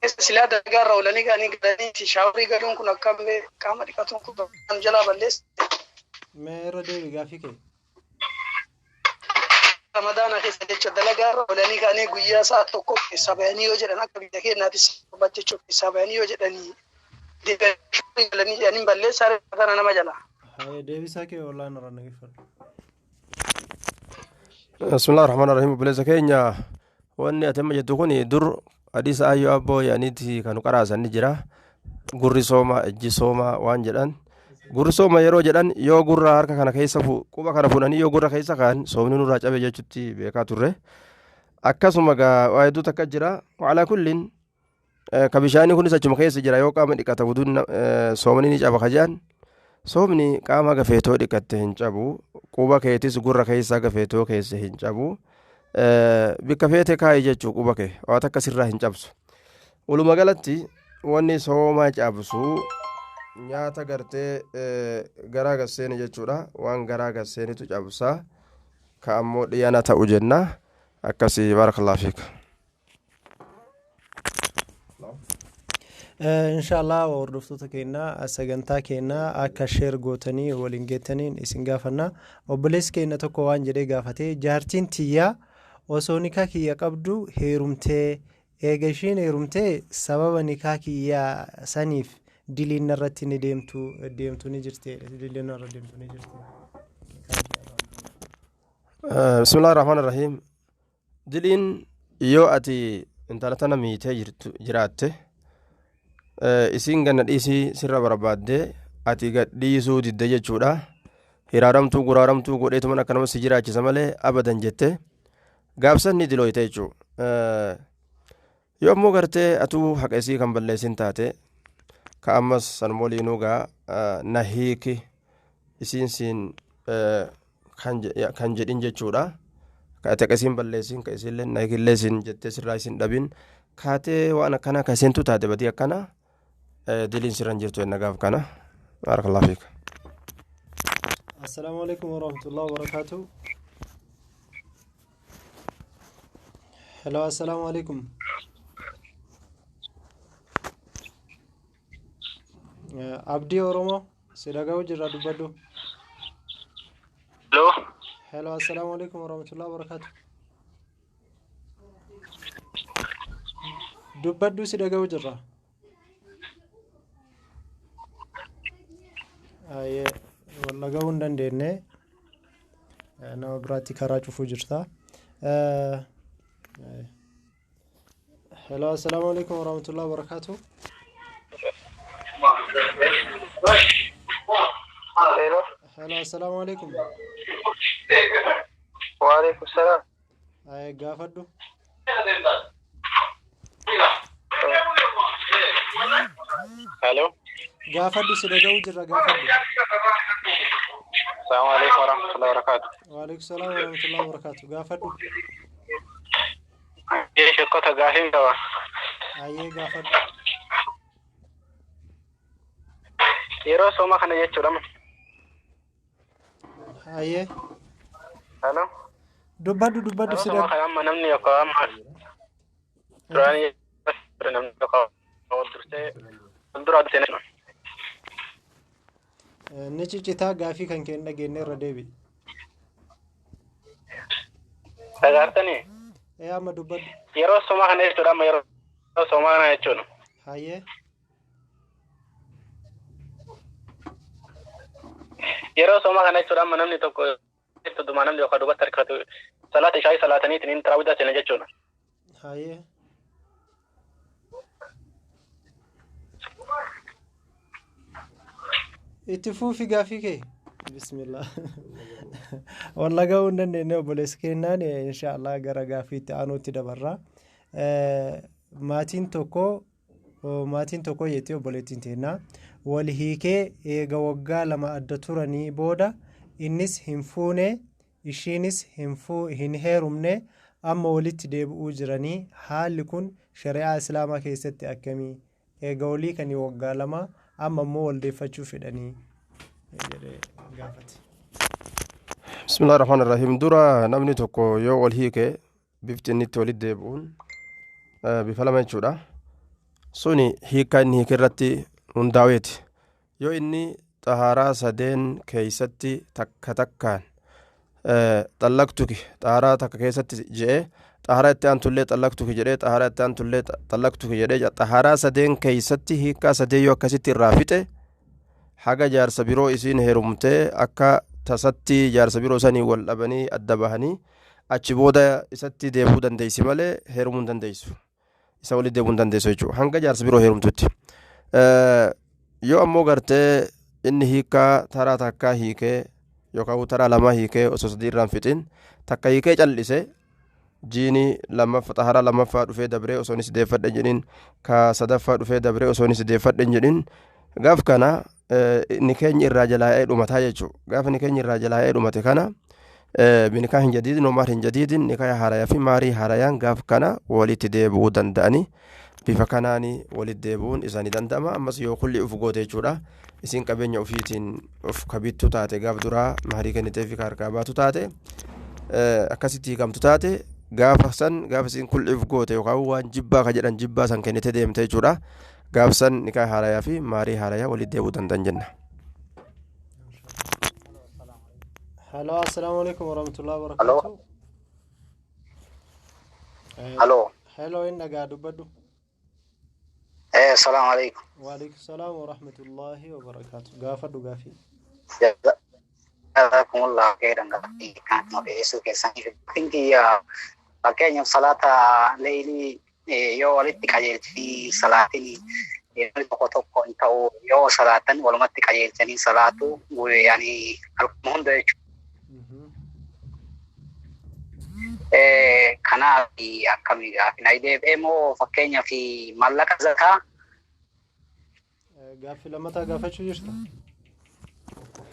keessa silaa dalagaa irra oolanii ga'anii galanii shower galuun kun akkam qaama dhiqatuun kun kan jalaa balleessa? Mee irra deebi gaafii kee. Ramadaana keessa jecha dalagaa irra oolanii ga'anii guyyaa sa'a 1 keessaa bayanii yoo jedhan, akka biyya keenyaattis jechuun keessaa bayanii yoo jedhanii deebi'anii shower galanii jedhanii balleessaa Ramadaana nama jalaa? Haye, deebisaa kee ollaan irra nageeffadhu. بسم الله الرحمن الرحيم. Obboleessa keenya, wanni ati amma jettu kun dur hadiisa ayyoo abboo yaaniiti kan qaraasan ni jira. Gurri sooma, ijji sooma waan jedhan. Gurri sooma yeroo jedhan, yoo gurra harka kana keessa quba kana fuudhanii yoo gurra keessa kaan, soomni nurraa cabe jechutti beekaa turre. Akkasuma gaa waa hedduu takka jira. وعلى كل ka bishaanii kunis achuma keessa jira. Yoo qaama dhiqata wuduun soomni ni caba kajaan, soomni qaama gafeetoo dhiqatte hin cabu, quba keetis gurra keessaa gafeetoo keessa hin cabu. Bikka feete kaayi jechuu, quba kee waa takka sirraa hin cabsu. Walumaa galatti wanni sooma cabsu nyaata gartee garaa gasseeni jechuudha. Waan garaa gasseenitu cabsa, ka ammoo dhiyana ta'u jenna. Akkasii, بارك الله فيك. Inshaallah, hordoftoota keenya, sagantaa keenya akka share gootanii waliin geettaniin isin gaafanna. Obboleessi keenya tokko waan jedhee gaafate: jaartiin tiyyaa osoo nikaa kiyya qabdu heerumtee, eega ishiin heerumtee sababa nikaa kiyyaa saniif diliin irratti ni deemtu ni jirti, diliin irra deemtu ni jirti. بسم الله الرحمن الرحيم. Diliin yoo ati intala tana miitee jirtu jiraatte, isiin ganna dhiisii sirra barbaaddee ati gad dhiisuu didde jechuudha. Hiraaramtuu guraaramtuu godheetuma akkanuma si jiraachisa malee abadan jette, gaafsan ni dilooyte jechuu. Yoo ammoo gartee atuu haqa isii kan balleessin taate, ka ammas sanuma waliinuu gaa na hiiki isiin siin kan jedhin jechuudha. Ka ati haqa isiin balleessin, ka isiillee na hiikillee siin jettee sirraa isin dhabin kaatee, waan akkana ka iseentu taate, badii akkana diliin sirra hin jirtu enna gaaf kana. بارك الله فيك. السلام عليكم ورحمة الله وبركاته. Hello, السلام عليكم. Abdii Oromoo, si dhaga'u jirra, dubbadhu. Hello. Hello, السلام عليكم ورحمة الله وبركاته. Dubbadhu, si dhaga'u jirra. Ayyee, wal dhaga'uu hin dandeenye. Nama biraatti karaa cufuu jirta. Hello, السلام عليكم ورحمة الله وبركاته. Hello. Hello, السلام عليكم. وعليكم السلام. Ayyee, gaafadhu. Hello. Gaafadhu, si dhaga'uu jirra, gaafadhu. السلام عليكم ورحمة الله وبركاته. وعليكم السلام ورحمة الله وبركاته. Gaafadhu. Sheekota, gaafii qaba. Ayyee, gaafadhu. Yeroo sooma kana jechuudha. Ayyee. Hello. Dubbadhu, dubbadhu, Yeroo si sooma dhag kana amma namni yookaan amma duraanii namni yookaan wal dursee wal duraa dursee. Ni ciccitaa, gaafii kan kee hin dhageenye, irra deebi. Dhagaartanii Ee, amma dubbadhu. yeroo sooma kana jechuudha, amma yeroo sooma kana jechuudha. Hayyee. Yeroo sooma kana jechuudha, amma namni tokko dhuma namni yookaan duubatti harkifatu salaata ishaayii salaataniitiin taraawwidaa seena jechuudha. Hayyee. Itti fuufi gaafii kee. Bismillah. Walla ga'uu hin dandeenye obboleessi kennaan, inshaallah gara gaaffiitti aanuutti dabarra. Maatiin tokko jettee obboleettiin teennaa wal hiikee eega waggaa 2 adda turanii booda, innis hin fuune, ishiinis hin heerumne, amma walitti deebi'uu jiranii, haalli kun shari'aa islaamaa keessatti akkamii? Eega walii kan waggaa 2, amma immoo wal deeffachuu fedhanii jedhee gaafate. Bismillah rahmaan rahim. Dura namni tokko yoo wal hiike, bifti inni itti walitti deebi'uun bifa lama jechuudha. Suni hiikkaa inni hiike irratti hundaa'eeti. Yoo inni xahaaraa sadeen keeysatti takka takkaan "طلقتك" xahaaraa takka keessatti je'e, xahaaraa itti aantullee "طلقتك" jedhee, xahaaraa itti aantullee "طلقتك" jedhee, xahaaraa sadeen keeysatti hiikkaa sadeen yoo akkasitti irraa fixe, haga jaarsa biroo isiin heerumtee akka tasatti jaarsa biroo sanii wal dhabanii adda bahanii, achi booda isatti deebi'uu dandeessi malee heerumuu hin dandeessu. Isa walitti deebi'uu hin dandeessu jechuudha hanga jaarsa biroo heerumtutti. Yoo ammoo gartee inni hiikkaa taraa takkaa hiikee yookaan taraa lama hiikee, osoo sadii irraan fixin takka hiikee callise, jiini lammaffaa, xaharaa lammaffaa dhufee dabree osoo inni si deeffadhe jedhin, ka sadaffaa dhufee dabree osoo inni si deeffadhe jedhin, gaaf kana ni keenya irraa jalaa'ee dhumataa jechuudha. Gaafa ni keenya irraa jalaa'ee dhumate kana, بنكاح جديد ومهر جديد, nikaa haarayaa fi maarii haarayaan gaaf kana walitti deebi'uu danda'anii, bifa kanaani walitti deebi'uun isaanii danda'ama. Ammas yoo kulli uf goote jechuudha, isiin qabeenya ofiitiin of kabittu taate, gaaf duraa maarii kennitee fi harkaa baatu taate, akkasitti hiikamtu taate, gaafa san gaafa isiin kulli uf goote yookaan waan jibbaa ka jedhan jibbaa san kennitee deemte jechuudha, gaaf san nikaa haarayaa fi maarii haarayaa walitti deebi'uu danda'an jenna. Hello, assalamu alaikum warahmatullahi wabarakatuh. Hello. Hello, inni dhagaa, dubbadhu. Assalamu alaikum. Waalaikum salaam wa rahmatullahi wa barakatuh. Gaafadhu gaafii. Jazakumullah khairan, gaafii kan nu dhiyeessuu keessaniif. Gaaffiin kiyya, fakkeenyaaf salaata leeylii yoo walitti qajeelchanii salaatiin tokko tokko hin ta'u, yoo salaatan walumatti qajeelchanii salaatu, yani halkan hunda jechuudha. Kanaaf akkamii gaafii na deebi'ee moo fakkeenyaaf maallaqa zakaa Gaaffii lammataa gaafachuu jirta?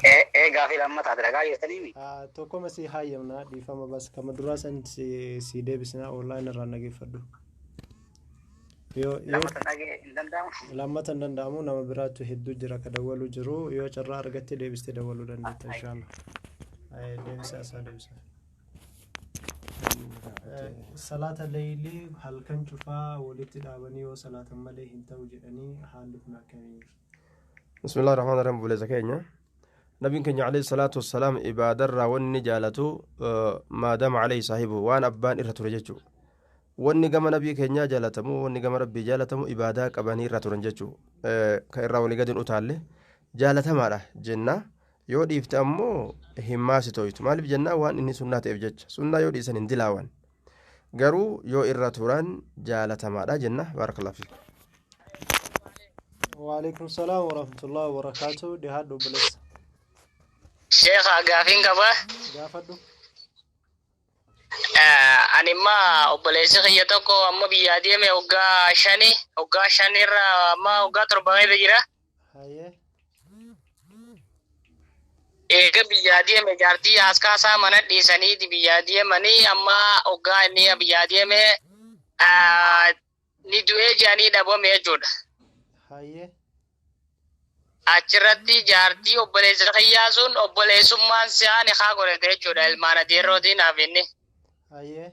Ee, gaafii lammataa dhagaa jirtanii. Tokkoma si hayyamna, dhiifama, bas kama duraa san si deebisna, online irraa dhageeffadhu. Yoo Lammata dhagee hin danda'amu. Lammata hin danda'amu, nama biraatu hedduu jira ka dawwaluu jiru, yoo carraa argatte deebistee dawwaluu dandeetta inshallah. Deebisa isaa deebisa. Salaata leeylii halkan cufaa walitti dhaabanii yoo salaatan malee hin ta'u jedhanii, haalli kun akkamii? بسم الله الرحمن الرحيم. Buleessa keenya, nabiin keenya عليه الصلاة والسلام ibaadarraa wanni jaalatu ما دام عليه صاحبه, waan abbaan irra ture jechuu. Wanni gama nabii keenyaa jaalatamu, wanni gama rabbii jaalatamu, ibaadaa qabanii irra turan jechuu. Ka irraa walii gadi hin utaalle jaalatamaadha jenna. Yoo dhiifte ammoo hin maasitoytu. Maaliif jennaa, waan inni sunnaa ta'eef jecha. Sunnaa yoo dhiisan hin dilaawan, garuu yoo irra turan jaalatamaadha jenna. بارك الله فيك. وعليكم السلام ورحمة الله وبركاته. Dhihaadhu obboleessa. Sheekha, gaafiin qaba. Gaafadhu. Ani imma obboleessi kiyya tokko amma biyyaa deeme waggaa 5, waggaa 5 irra amma waggaa 7 irra jira. Hayyee. Eega biyyaa deeme jaartii askaasaa mana dhiisanii biyyaa deemanii, amma waggaa inni biyyaa deeme ni du'ee jedhanii dhabame jechuudha. Hayyee. Achirratti jaartii obboleessa kiyyaa sun obboleessummaan si'aan haa godhate jechuudha, ilmaan adeerrootiin naaf inni. Hayyee.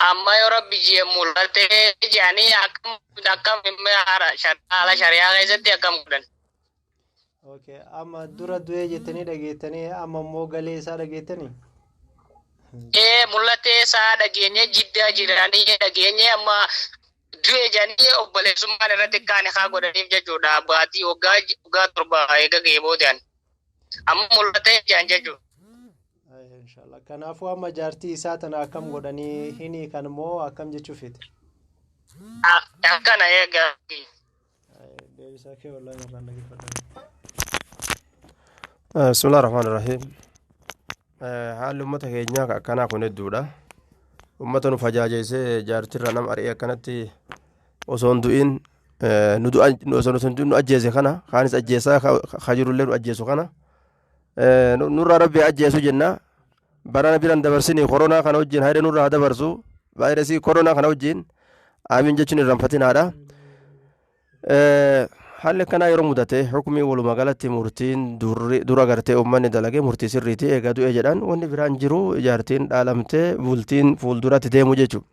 Amma yoo rabbi jee mul'atee jedhanii, akkam akkam haala shari'aa keessatti akkam godhan? Okay. Amma dura du'ee jettanii dhageettanii, amma immoo galee isaa dhageettanii? Ee, mul'atee isaa dhageenye, jiddaa jiranii dhageenye, amma du'e jedhanii obboleessummaan irratti kaan haa godhaniif jechuudha. Baatii waggaa 7 eega ga'ee boodaan. Amma mul'atee jedhan jechuudha. Inshallah. Kanaafuu amma jaartii isaa tana akkam godhanii hini kan immoo akkam jechuu feete? Akkana eegaa. Deebisaa kee wallahi irraan dhaggeeffadha. Bismillah ar-Rahmaan ar-Rahiim. Haalli uummata keenyaa akkanaa kun hedduudha. Uummata nu fajaajeessee jaartirra nama ari'ee akkanatti osoo hin du'in nu du'a osoo hin du'in nu ajjeese kana kaanis ajjeesaa ka jirullee nu ajjeesu kana nurraa rabbi ajjeesu jenna. Barana biran dabarsini koronaa kana wajjin hayda nurraa haa dabarsu vaayirasii koronaa kana wajjin amiin jechuun irraanfatinaadha. Haalli akkanaa yeroo mudate hukumii walumaa galatti murtiin dura gartee uummanni dalagee murtii sirriitii eegaa du'e jedhan wanni biraan jiru jaartiin dhaalamtee bultiin fuulduratti deemu jechuudha.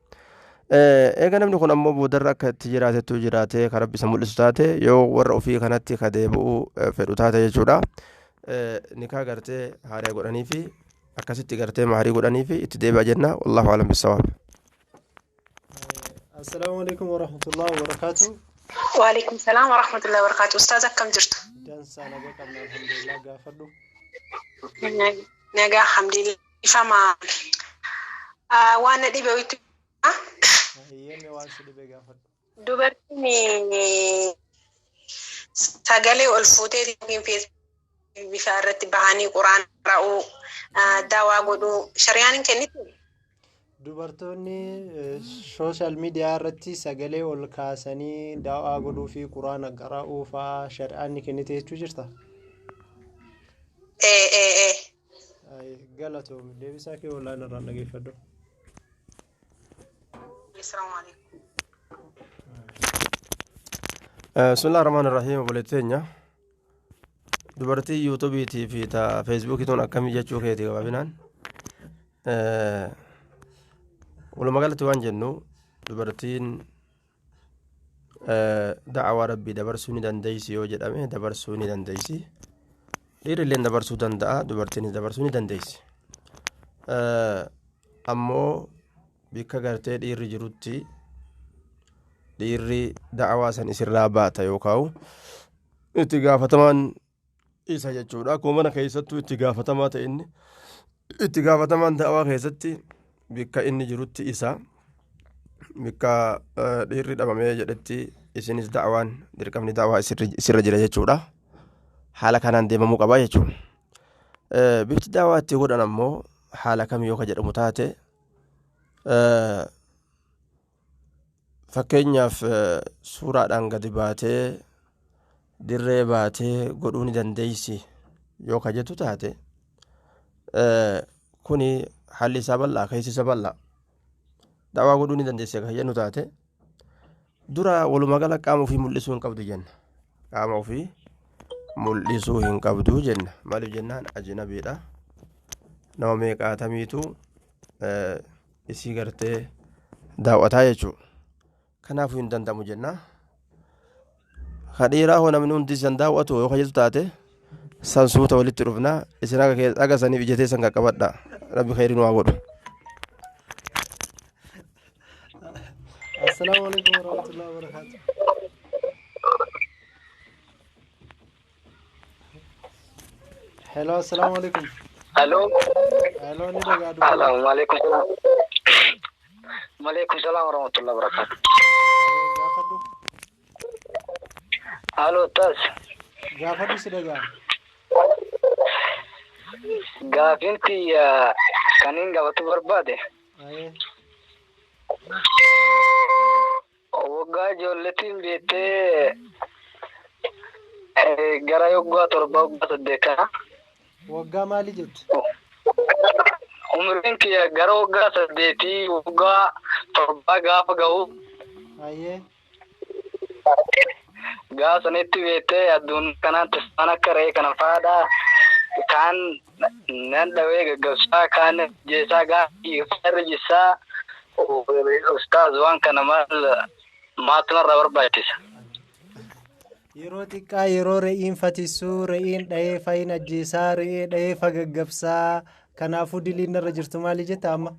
Eega namni kun ammoo boodarra akka itti jiraatettu jiraatee kan rabbi isa mul'isu taate yoo warra ofii kanatti ka deebi'uu fedhu taate jechuudha. Nikaa gartee haaraa godhanii fi akkasitti gartee maharii godhanii fi itti deebi'a jenna wallaahu alam bisawaab. Assalaamu alaikum warahmatullahi wabarakaatu. Waalaikum salaam warahmatullahi wabarakatuh. Ustaaz akkam jirtu? Dansaa nagaa qabna alhamdulillah gaafadhu. Nagaa alhamdulillah. Ifama waan na dhibe wayitu. Hayyame waan si dhibe gaafadhu. Dubartiin sagalee ol fuutee yookiin bifa irratti bahanii quraan qara'uu daawaa godhuu shari'aan hin kennitu. Dubartoonni sooshaal miidiyaa irratti sagalee ol kaasanii daawaa godhuu fi quraana qara'uu fa'aa shari'aan ni kennite jechuu jirta? Ee ee ee. Galatoomi deebisaa kee olaanaa irraan dhageeffadhu. Assalamu alaikum. Bismillah ar-Rahmaan ar-Rahiim obboleettii dubartii yuutuubiitii fi ta feesbuukii tun akkamii jechuu keeti gabaabinaan. Walumaa galatti waan jennu dubartiin da'awaa rabbii dabarsuu ni dandeessi yoo jedhame dabarsuu ni dandeessi. Dhiirri illee dabarsuu danda'a dubartiinis dabarsuu ni dandeessi. Ammoo bikka gartee dhiirri jirutti dhiirri da'awaa san isirraa baata yookaan itti gaafatamaan isa jechuudha. Akkuma mana keessattuu itti gaafatamaa ta'e inni itti gaafatamaan da'awaa keessatti bikka inni jirutti isa bikka dhiirri dhabamee jedhetti isinis da'awaan dirqamni da'awaa isirra jira jechuudha. Haala kanaan deemamuu qabaa jechuudha. Bifti da'awaa itti godhan ammoo haala kam yoo ka jedhamu taate fakkeenyaaf suuraadhaan gadi baatee dirree baatee godhuu ni dandeessi yoo ka jettu taate kuni haalli isaa bal'aa keessi isa bal'aa da'awaa godhuu ni dandeessi akka jennu taate dura walumaa gala qaama ofii mul'isuu hin qabdu jenna qaama ofii mul'isuu hin qabdu jenna maaliif jennaan ajnabiidha nama meeqaatamiitu isii gartee daawwataa jechuudha kanaafuu hin danda'amu jenna. Ka dhiiraa hoo namni hundi isan daawwatu yoo ka jettu taate san suuta walitti dhufna isin haga saniif ijatee san qaqqabadha rabbi khayrii nu haa godhu. Assalaamu alaikum warahmatullahi wabarakatuh. Hello, assalaamu alaikum. Hello. Hello, ni dhagaa dubbatu. Assalamu alaikum. Waalaikum salaam warahmatullahi wabarakatuh. Gaafadhu. Halo Ustaz. Gaafadhu si dhagaa. Gaafiin kiyya kan hin gaafatu barbaade. Waggaa ijoolleetiin beektee gara waggaa 7 waggaa 8 kana. Waggaa maali jettu? Umriin kiyya gara waggaa 8 waggaa 7 gaafa ga'u. Gaafa sanitti beektee addunyaa kanatti isaan akka re'ee kana fa'aadha. Kaan nan dhawee gaggabsaa kaan jeesaa gaafa irra jissaa ustaaz waan kana maal maaltu narraa barbaachisa? Yeroo xiqqaa yeroo re'iin fatissuu re'iin dhahee fayin ajjeesaa re'ee dhahee fagaggabsaa kanaafuu diliin narra jirtu maali jetta amma?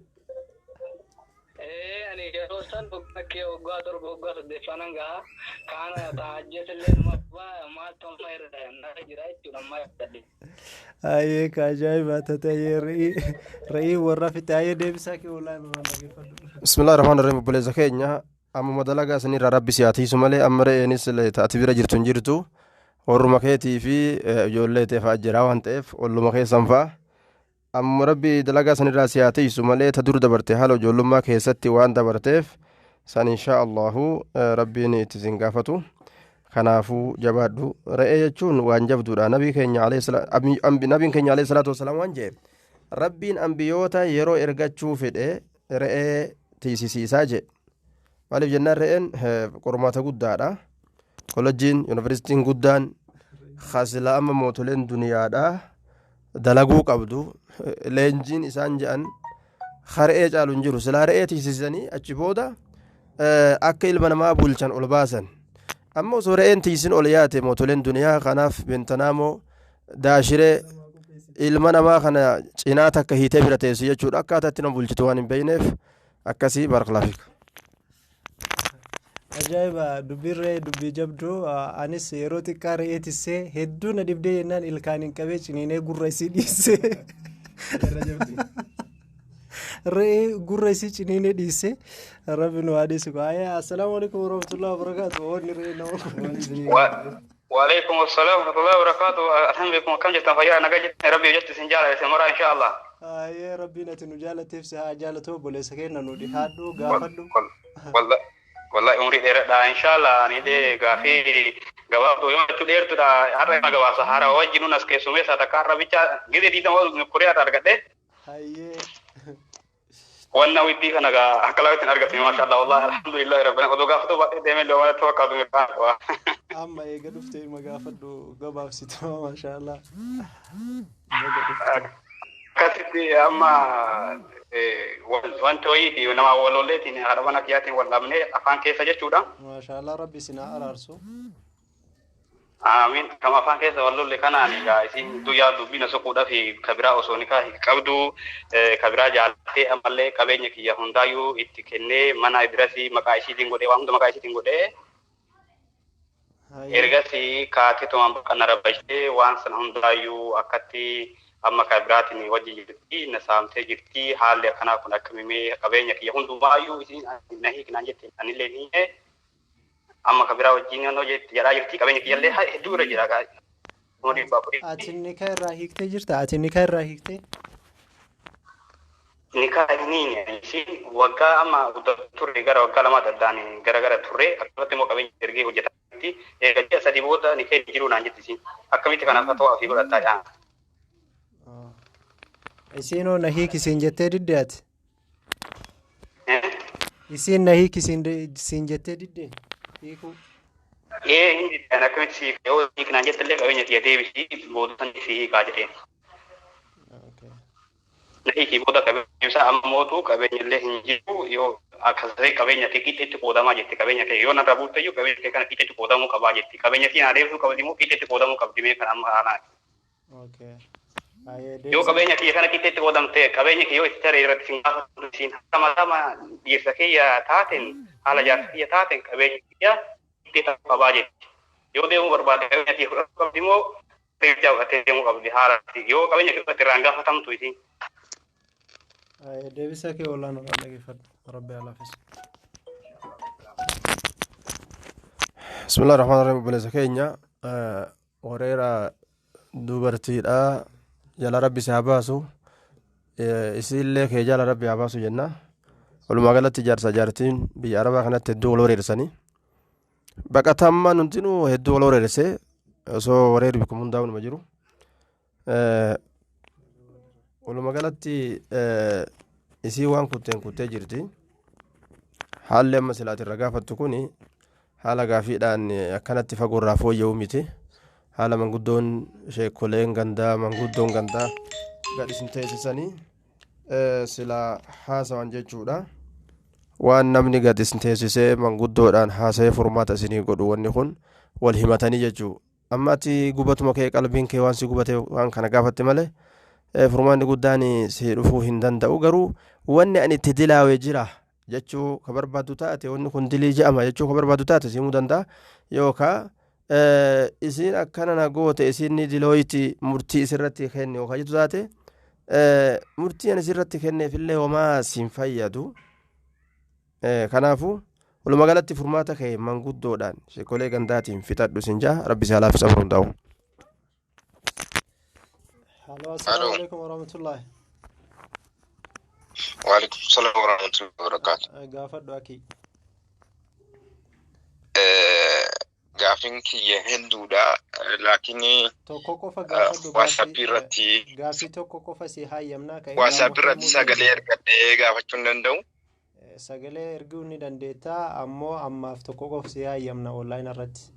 Ani yeroo san waggaa waggaa 7 waggaa 8 fanan gaha kaana taajjeesillee maaltu amma irra narra jira jechuudha amma yaadadhe. Ayyee ka ajaa'ibaa ta'e re'ii warra fixe ayyee deebisaa kee olaanaa irraa dhaggeeffadhu. Bismillah ar-Rahmaan ar-Rahiim obboleessa keenya ammuma dalagaa sanirraa rabbi si haa tiisu malee amma re'eenis ati bira jirtu hin jirtu. Warruma keetii fi ijoollee ta'e fa'aa jira waan ta'eef olluma keessan fa'aa. Amma rabbi dalagaa sanirraa si haa tiisu malee ta dur dabarte haala ijoollummaa keessatti waan dabarteef san inshaa Allahu rabbiin itti sin gaafatu. Kanaafuu jabaadhu. Re'ee jechuun waan jabduudha. Nabii keenya nabiin keenya alayhi salaatu wasalaam waan jedhe rabbiin ambiyoota yeroo ergachuu fedhe re'ee tiisisiisaa jedhe. Maaliif jennaan re'een qormaata guddaadha. Kolleejjiin yuunivarsiitiin guddaan khasila amma mootoleen duniyaadha dalaguu qabdu leenjiin isaan jedhan re'ee caalu hin jiru. Silaa re'ee tiisisanii achi booda akka ilma namaa bulchan ol baasan. Amma osoo re'een tiisin ol yaate mootoleen duniyaa kanaaf bentanaamoo daashiree ilma namaa kana cinaa takka hiitee bira teessu jechuudha. Akkaataa itti nama bulchitu waan hin beekneef akkasii barakallahu fiik. Ajaa'iba dubbiin re'ee dubbii jabduu anis yeroo xiqqaa re'ee tissee hedduu na dhibdee jennaan ilkaan hin qabee ciniinee gurra isii dhiisee. Re'ee gurra isii ciniinee dhiisee rabbi nu haa dhiisu. Assalaamu alaikum warahmatullahi wabarakaatu. Wanni re'ee nama kun. وعليكم السلام ورحمة الله وبركاته. أهلا بكم. كم جبتم فيا أنا جبت ربي جبت سنجالة سمرة إن شاء الله. Ayyee rabbiin ati nu jaalateef si haa jaalatu obboleessa keenya nu dhihaadhu gaafadhu. والله والله عمري دheeradha إن شاء الله ani dee gaafii gabaabduu yoo jechuu dheertuudha har'a ima gabaasa hara wajjinuun as keessumeessa takka har'a bicha gizee diidama kuriyaadha argadhe. Hayyee. Wanna widdii kana gaa akka laawwitti hin argatame maasha Allah wallahi alhamdulillahi rabbina oduu gaafatu baadhee deemee illee waan fakkaatu mirkaan qaba. Amma eega dhufte ima gaafadhu gabaabsitama maasha Allah. Akkasitti amma wanti wayiiti nama walolleetiin haadha mana kiyyaatiin wal dhabnee afaan keessa jechuudha. Maasha Allah rabbi isin haa araarsu. Amiin. Kama afaan keessa wal lolle kanaan egaa isin guyyaa dubbina soquudhaaf kabiraa osoo nikaa hin qabdu kabiraa jaallattee ammallee qabeenya kiyya hundaayyuu itti kennee mana idirasii maqaa ishiitiin godhee waan hunda maqaa ishiitiin godhee ergasii kaatee tumaan bakka na rabbashtee waan sana hundaayyuu akkatti amma kabiraatiin wajji jirti na saamtee jirti haalli akkanaa kun akkamimee qabeenya kiyya hundumaayyuu isin na hiiknaan jette anillee ni amma kabiraa wajjin yoo jetti jedhaa jirti qabeenya kiyyallee hedduu irra jira gaa. Ati nikaa irraa hiiktee jirta? Ati nikaa irraa hiiktee? Nikaa hin isiin waggaa amma turre gara waggaa lama addaan gara gara turre akkasumatti immoo qabeenya ergee hojjetaa jirti. Egaa ji'a sadii booda nikaa hin jiru naan jetti isiin. Akkamitti kanaaf ta'u ofii godhataa jaa. Isiinoo na hiikisiin jettee didde ati? Isiin na hiikisiin jettee didde? Hiikuu. Ee hin didde akkamitti si yoo hiiknaan jettillee qabeenya kiyya deebisii booda san si hiikaa jedheen. Na hiikii booda qabeenya isaa amma mootu qabeenya illee hin jiru yoo akkasii qabeenya kee qixxeetti qoodamaa jetti qabeenya kee yoo narraa buutte iyyuu qabeenya kee kana qixxeetti qoodamuu qabaa jetti qabeenya kee naa deebisuu qabdi immoo qixxeetti qoodamuu qabdi mee kan amma haanaa. Yoo qabeenya kiyya kana qixxeetti qoodamte qabeenya kee yoo itti taree irratti sin gaafatu siin haala lama dhiirsa kiyya taateen haala jaarsa kiyya taateen qabeenya kiyya qixxee ta'uu qabaa jetti. Yoo deemuu barbaade qabeenya kiyya fudhachuu qabdi immoo qabeenya fudhattee deemuu qabdi haala yoo qabeenya kee fudhatte irraan gaafatamtu isiin. Deebisa kee olaanoo dhaggeeffadhu rabbi alaafis. Bismillah rahmaan rahim obboleessa keenya wareera dubartiidha jala rabbi si haa baasu isiillee kee jala rabbi haa baasu jenna. Walumaa galatti jaarsa jaartiin biyya arabaa kanatti hedduu wal wareersanii baqatammaan hundinuu hedduu wal wareerse osoo wareerri bikkuma hundaa'u numa jiru. Walumaa galatti isii waan kutteen kuttee jirti. Haalli amma silaati irra gaafattu kun haala gaafiidhaan akkanatti fagoorraa fooyya'u miti. Haala manguddoon sheekoleen gandaa manguddoon gandaa gad isin teessisanii silaa haasawan jechuudha. Waan namni gad isin teessisee manguddoodhaan haasa'ee furmaata isinii godhu wanni kun wal himatanii jechuu. Amma ati gubatuma kee qalbiin kee waan si gubate waan kana gaafatte malee furmaanni guddaan si dhufuu hin danda'u garuu wanni ani itti dilaawe jira jechuu ka barbaaddu taate wanni kun dilii je'ama jechuu ka barbaaddu taate si himuu danda'a yookaan isiin akkana na goote isiin ni dilooyti murtii isirratti kenne yookaan jettu taate murtii ani isirratti kenneefillee homaa siin fayyadu. Kanaafuu Walumaa galatti furmaata kee manguddoodhaan sheekolee gandaatiin fixadhu sin jaa rabbi si halaaf sabra hundaa'u. Halo, assalaamu alaikum warahmatullahi. Waalaikum salaam warahmatullahi wabarakatuh. Gaafadhu akii. Gaafiin kiyya hedduudha. Laakiin Tokko qofa gaafadhu. WhatsApp irratti Gaafii tokko qofa si hayyamnaa ka WhatsApp irratti sagalee ergadhee gaafachuu hin danda'u. Sagalee erguu ni dandeettaa ammoo ammaaf tokko qofa si hayyamna online irratti.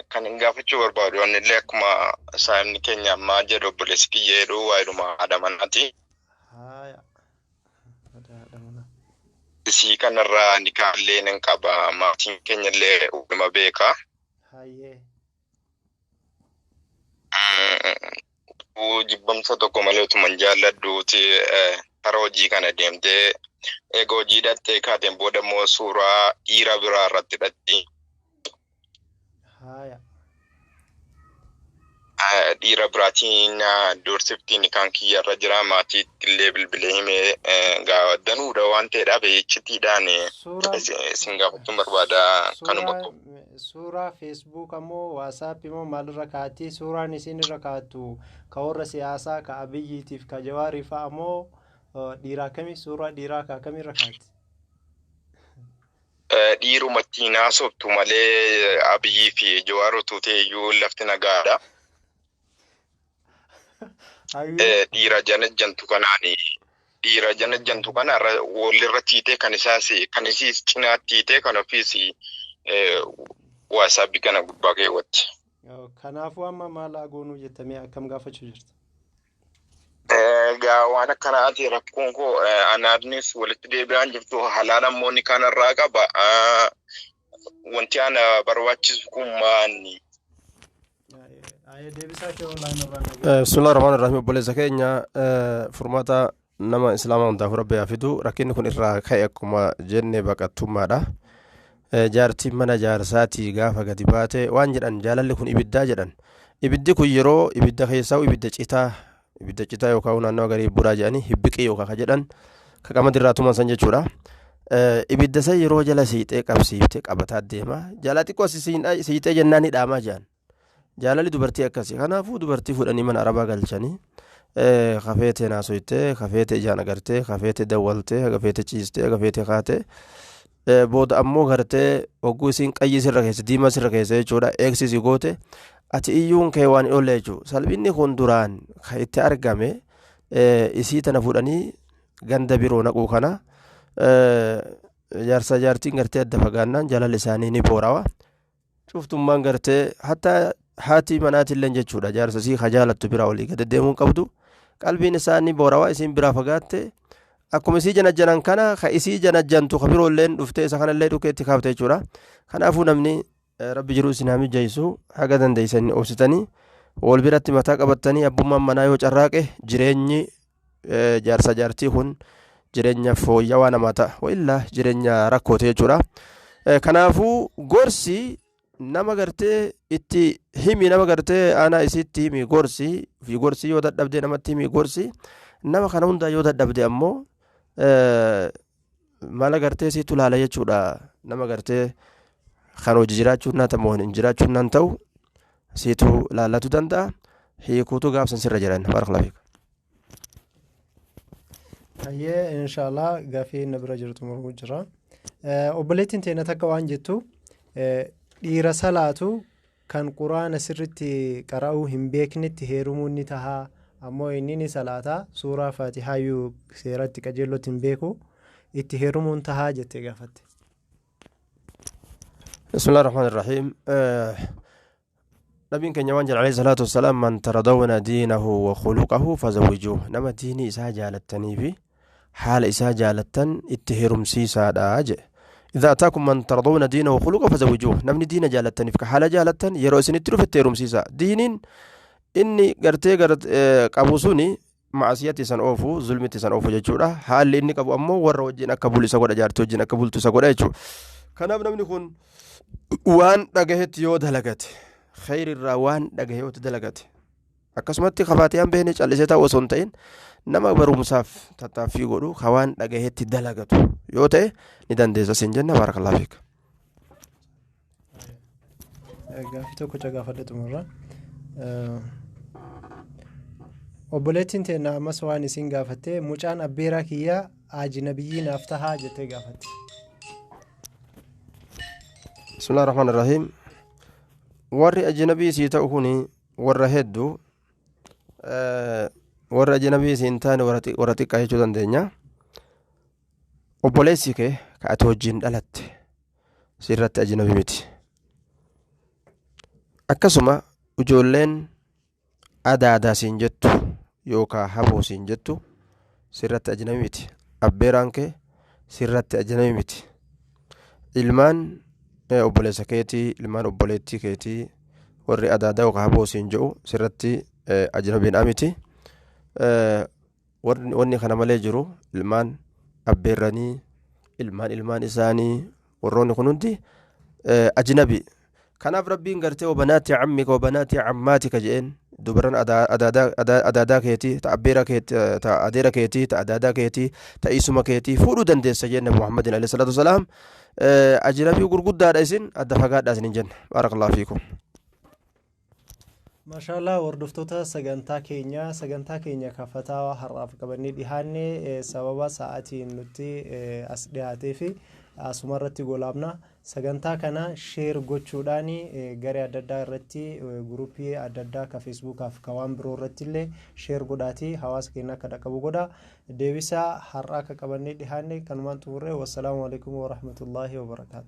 Kan hin gaafachuu barbaadu anillee akkuma saayimni keenya ammaa jedhu obboleessi kiyya jedhu waa'eedhuma haadha manaati. Haaya. Haadha manaa. Isii kanarraa nikaallee nan qaba. Maatiin keenya illee waluma beeka. Hayyee. Jibbamsa tokko malee utuma hin jaalladhuuti karaa hojii kana deemtee eega hojii dhattee kaateen booda immoo suuraa dhiira biraa irratti hidhatti. Haaya. Dhiira biraatiin doorsiftiin kan kiyya irra jira maatiitti illee bilbilee himee danuudha waan ta'eedhaaf iccitiidhaan isin gaafachuun barbaada kanuma. Suuraa Facebook ammoo WhatsApp immoo maalirra kaa'atti? Suuraan isin irra kaa'attu ka warra siyaasaa ka Abiyyiitiif ka Jawaarii fa'a ammoo dhiira akkamii suuraa dhiiraa ka akkamii irra kaa'atti? Dhiirumatti naasoftu malee Abiyyii fi Jawaar utuu ta'e iyyuu lafti nagaadha. Dhiira janajjantu kanaani dhiira janajjantu kana walirra tiitee kan isaas kan isiis cinaatti tiitee kan ofiis waasaappii kana gubbaa keewwatti. Kanaafuu amma maal haa goonuu jettamee akkam gaafachuu jirta? Egaa waan akkanaati rakkoon koo anaafnis walitti deebi'aan jirtu halaala immoo ni kanarraa qaba. Wanti ana barbaachisu kun maanni? Deebisaa kee online irraa nagaa. Bismillah ar-Rahmaan ar-Rahiim obboleessa keenya furmaata nama islaamaa hundaaf rabbi haa fidu rakkinni kun irraa ka'e akkuma jenne baqattummaadha. Jaartiin mana jaarsaatii gaafa gadi baate waan jedhan jaalalli kun ibiddaa jedhan. Ibiddi kun yeroo ibidda keessaa ibidda citaa ibidda citaa yookaan naannoo garii buraa jedhanii hibbiqii yookaan ka jedhan ka qamadii irraa tuman san jechuudha. Ibidda san yeroo jala siixee qabsiiftee qabataa deema. Jala xiqqoo siixee jennaan ni dhaamaa jedhan. Jaalalli dubartii akkasi. Kanaafuu dubartii fuudhanii mana arabaa galchanii kafeetee naasoytee kafeetee ijaan agartee kafeetee dawwaltee kafeetee ciistee kafeetee kaatee booda ammoo gartee hogguu isiin qayyii sirra keessa diimaa sirra keessa jechuudha eegsisii goote ati iyyuun kee waan hin oolle jechuudha. Salphinni kun duraan kan itti argame isii tana fuudhanii ganda biroo naquu kana jaarsa jaartiin gartee adda fagaannaan jaalalli isaanii ni boorawa. Cuftummaan gartee hatta haati manaatillee jechuudha jaarsa isii ka jaalattu biraa olii gad deemuu qabdu qalbiin isaa ni boorawa isiin biraa fagaatte akkuma isii janajjanan kana ka isii janajjantu ka biroolleen dhuftee isa kanallee dhukkee itti kaafte jechuudha. Kanaafuu namni rabbi jiruu isin haa mijeessu haga dandeessanii obsitanii wal biratti mataa qabattanii abbummaan manaa yoo carraaqe jireenyi jaarsa jaartii kun jireenya fooyyawaa namaa ta'a wa'illaa jireenya rakkooti jechuudha. Kanaafuu gorsi nama gartee itti himi nama gartee aanaa isiitti himi gorsi fi gorsi yoo dadhabde namatti himi gorsi nama kana hundaa yoo dadhabde ammoo mala gartee siitu laala jechuudha nama gartee kan hojii jiraachuun naa ta'u hin jiraachuun naan ta'u siitu laallatu danda'a hiikuutu gaafsan sirra jiran barakallahu fiik. Hayyee inshaallah gaafii na bira jirtu mormuu jira. Obboleettiin teenya takka waan jettu dhiira salaatu kan quraana sirritti qara'uu hin beeknetti heerumuun ni tahaa ammoo inni ni salaata suuraa faatihaayyuu seeratti qajeellotti hin beeku itti heerumuun tahaa jettee gaafatte. بسم الله الرحمن الرحيم نبي كان يوان عليه الصلاة والسلام من ترضون دينه وخلقه فزوجوه نما ديني إسا جالتني في حال إسا جالتن اتهرم سيسا داج إذا أتاكم من ترضون دينه وخلقه فزوجوه نمني دين جالتني في حال جالتن يرو سن في اتهرم سيسا دين إني قرتي قرت قبوسوني معصيتي سن أوفو ظلمتي سن أوفو جچودا حال إني قبو أمو ور وجين أكبول إسا قد جارتي وجين أكبولتو إسا قد جچو kanaaf namni kun waan dhagahetti yoo dalagate khayri irraa waan dhagahe yoo dalagate Akkasumatti kafaatiyaan beekne callisee taa'u osoo hin ta'in nama barumsaaf tattaaffii godhu ka waan dhagahetti dalagatu yoo ta'e ni dandeessa siin jenna baarakallaa fiik. Gaaffii tokko gaafadhe xumurra. Obboleettiin teenna ammas waan isin gaafatte mucaan abbeeraa kiyyaa ajnabiyyi naaf tahaa jettee gaafatte. Bismillah rahmaan rahiim. Warri ajnabii sii ta'u kun warra hedduu warra ajnabii sii hin taane warra xiqqaa jechuu dandeenya. Obboleessi kee ka ati wajjin dhalatte sirratti ajnabii miti. Akkasuma ijoolleen adaadaa siin jettu yookaan haboo siin jettu sirratti ajnabii miti. Abbeeraan kee sirratti ajnabii miti. Ilmaan obboleessa keetii, ilmaan obboleettii keetii warri adaadaa yookaan haboo siin jedhu sirratti ajnabiidhaa miti. Wanni kana malee jiru ilmaan abbeerranii, ilmaan ilmaan isaanii warroonni kun hundi ajnabi. Kanaaf rabbiin gartee wabanaati cammika wabanaati cammaatika jedheen dubaran adaadaa keetii ta abbeera keetii ta adeera keetii ta adaadaa keetii ta isuma keetii fuudhuu dandeessa jeen nabi Muhammadin alayhi salaatu wasalaam ajnabii gurguddaadha isin adda fagaadha isin hin jenna baarakallaahu fiikum. Maashaallah hordoftoota sagantaa keenya sagantaa keenya kafataa har'aaf qabannee dhihaanne sababa sa'aatiin nutti as dhiyaatee fi asuma irratti golaabna sagantaa kana share gochuudhaan garee adda addaa irratti guruppii adda addaa ka feesbuukaaf ka waan biroo irratti illee share godhaatii hawaasa keenya akka dhaqqabu godha deebisaa har'aa akka qabannee dhihaanne kanumaan xumurre wassalaamu alaikum warahmatullaahi wabarakaatu.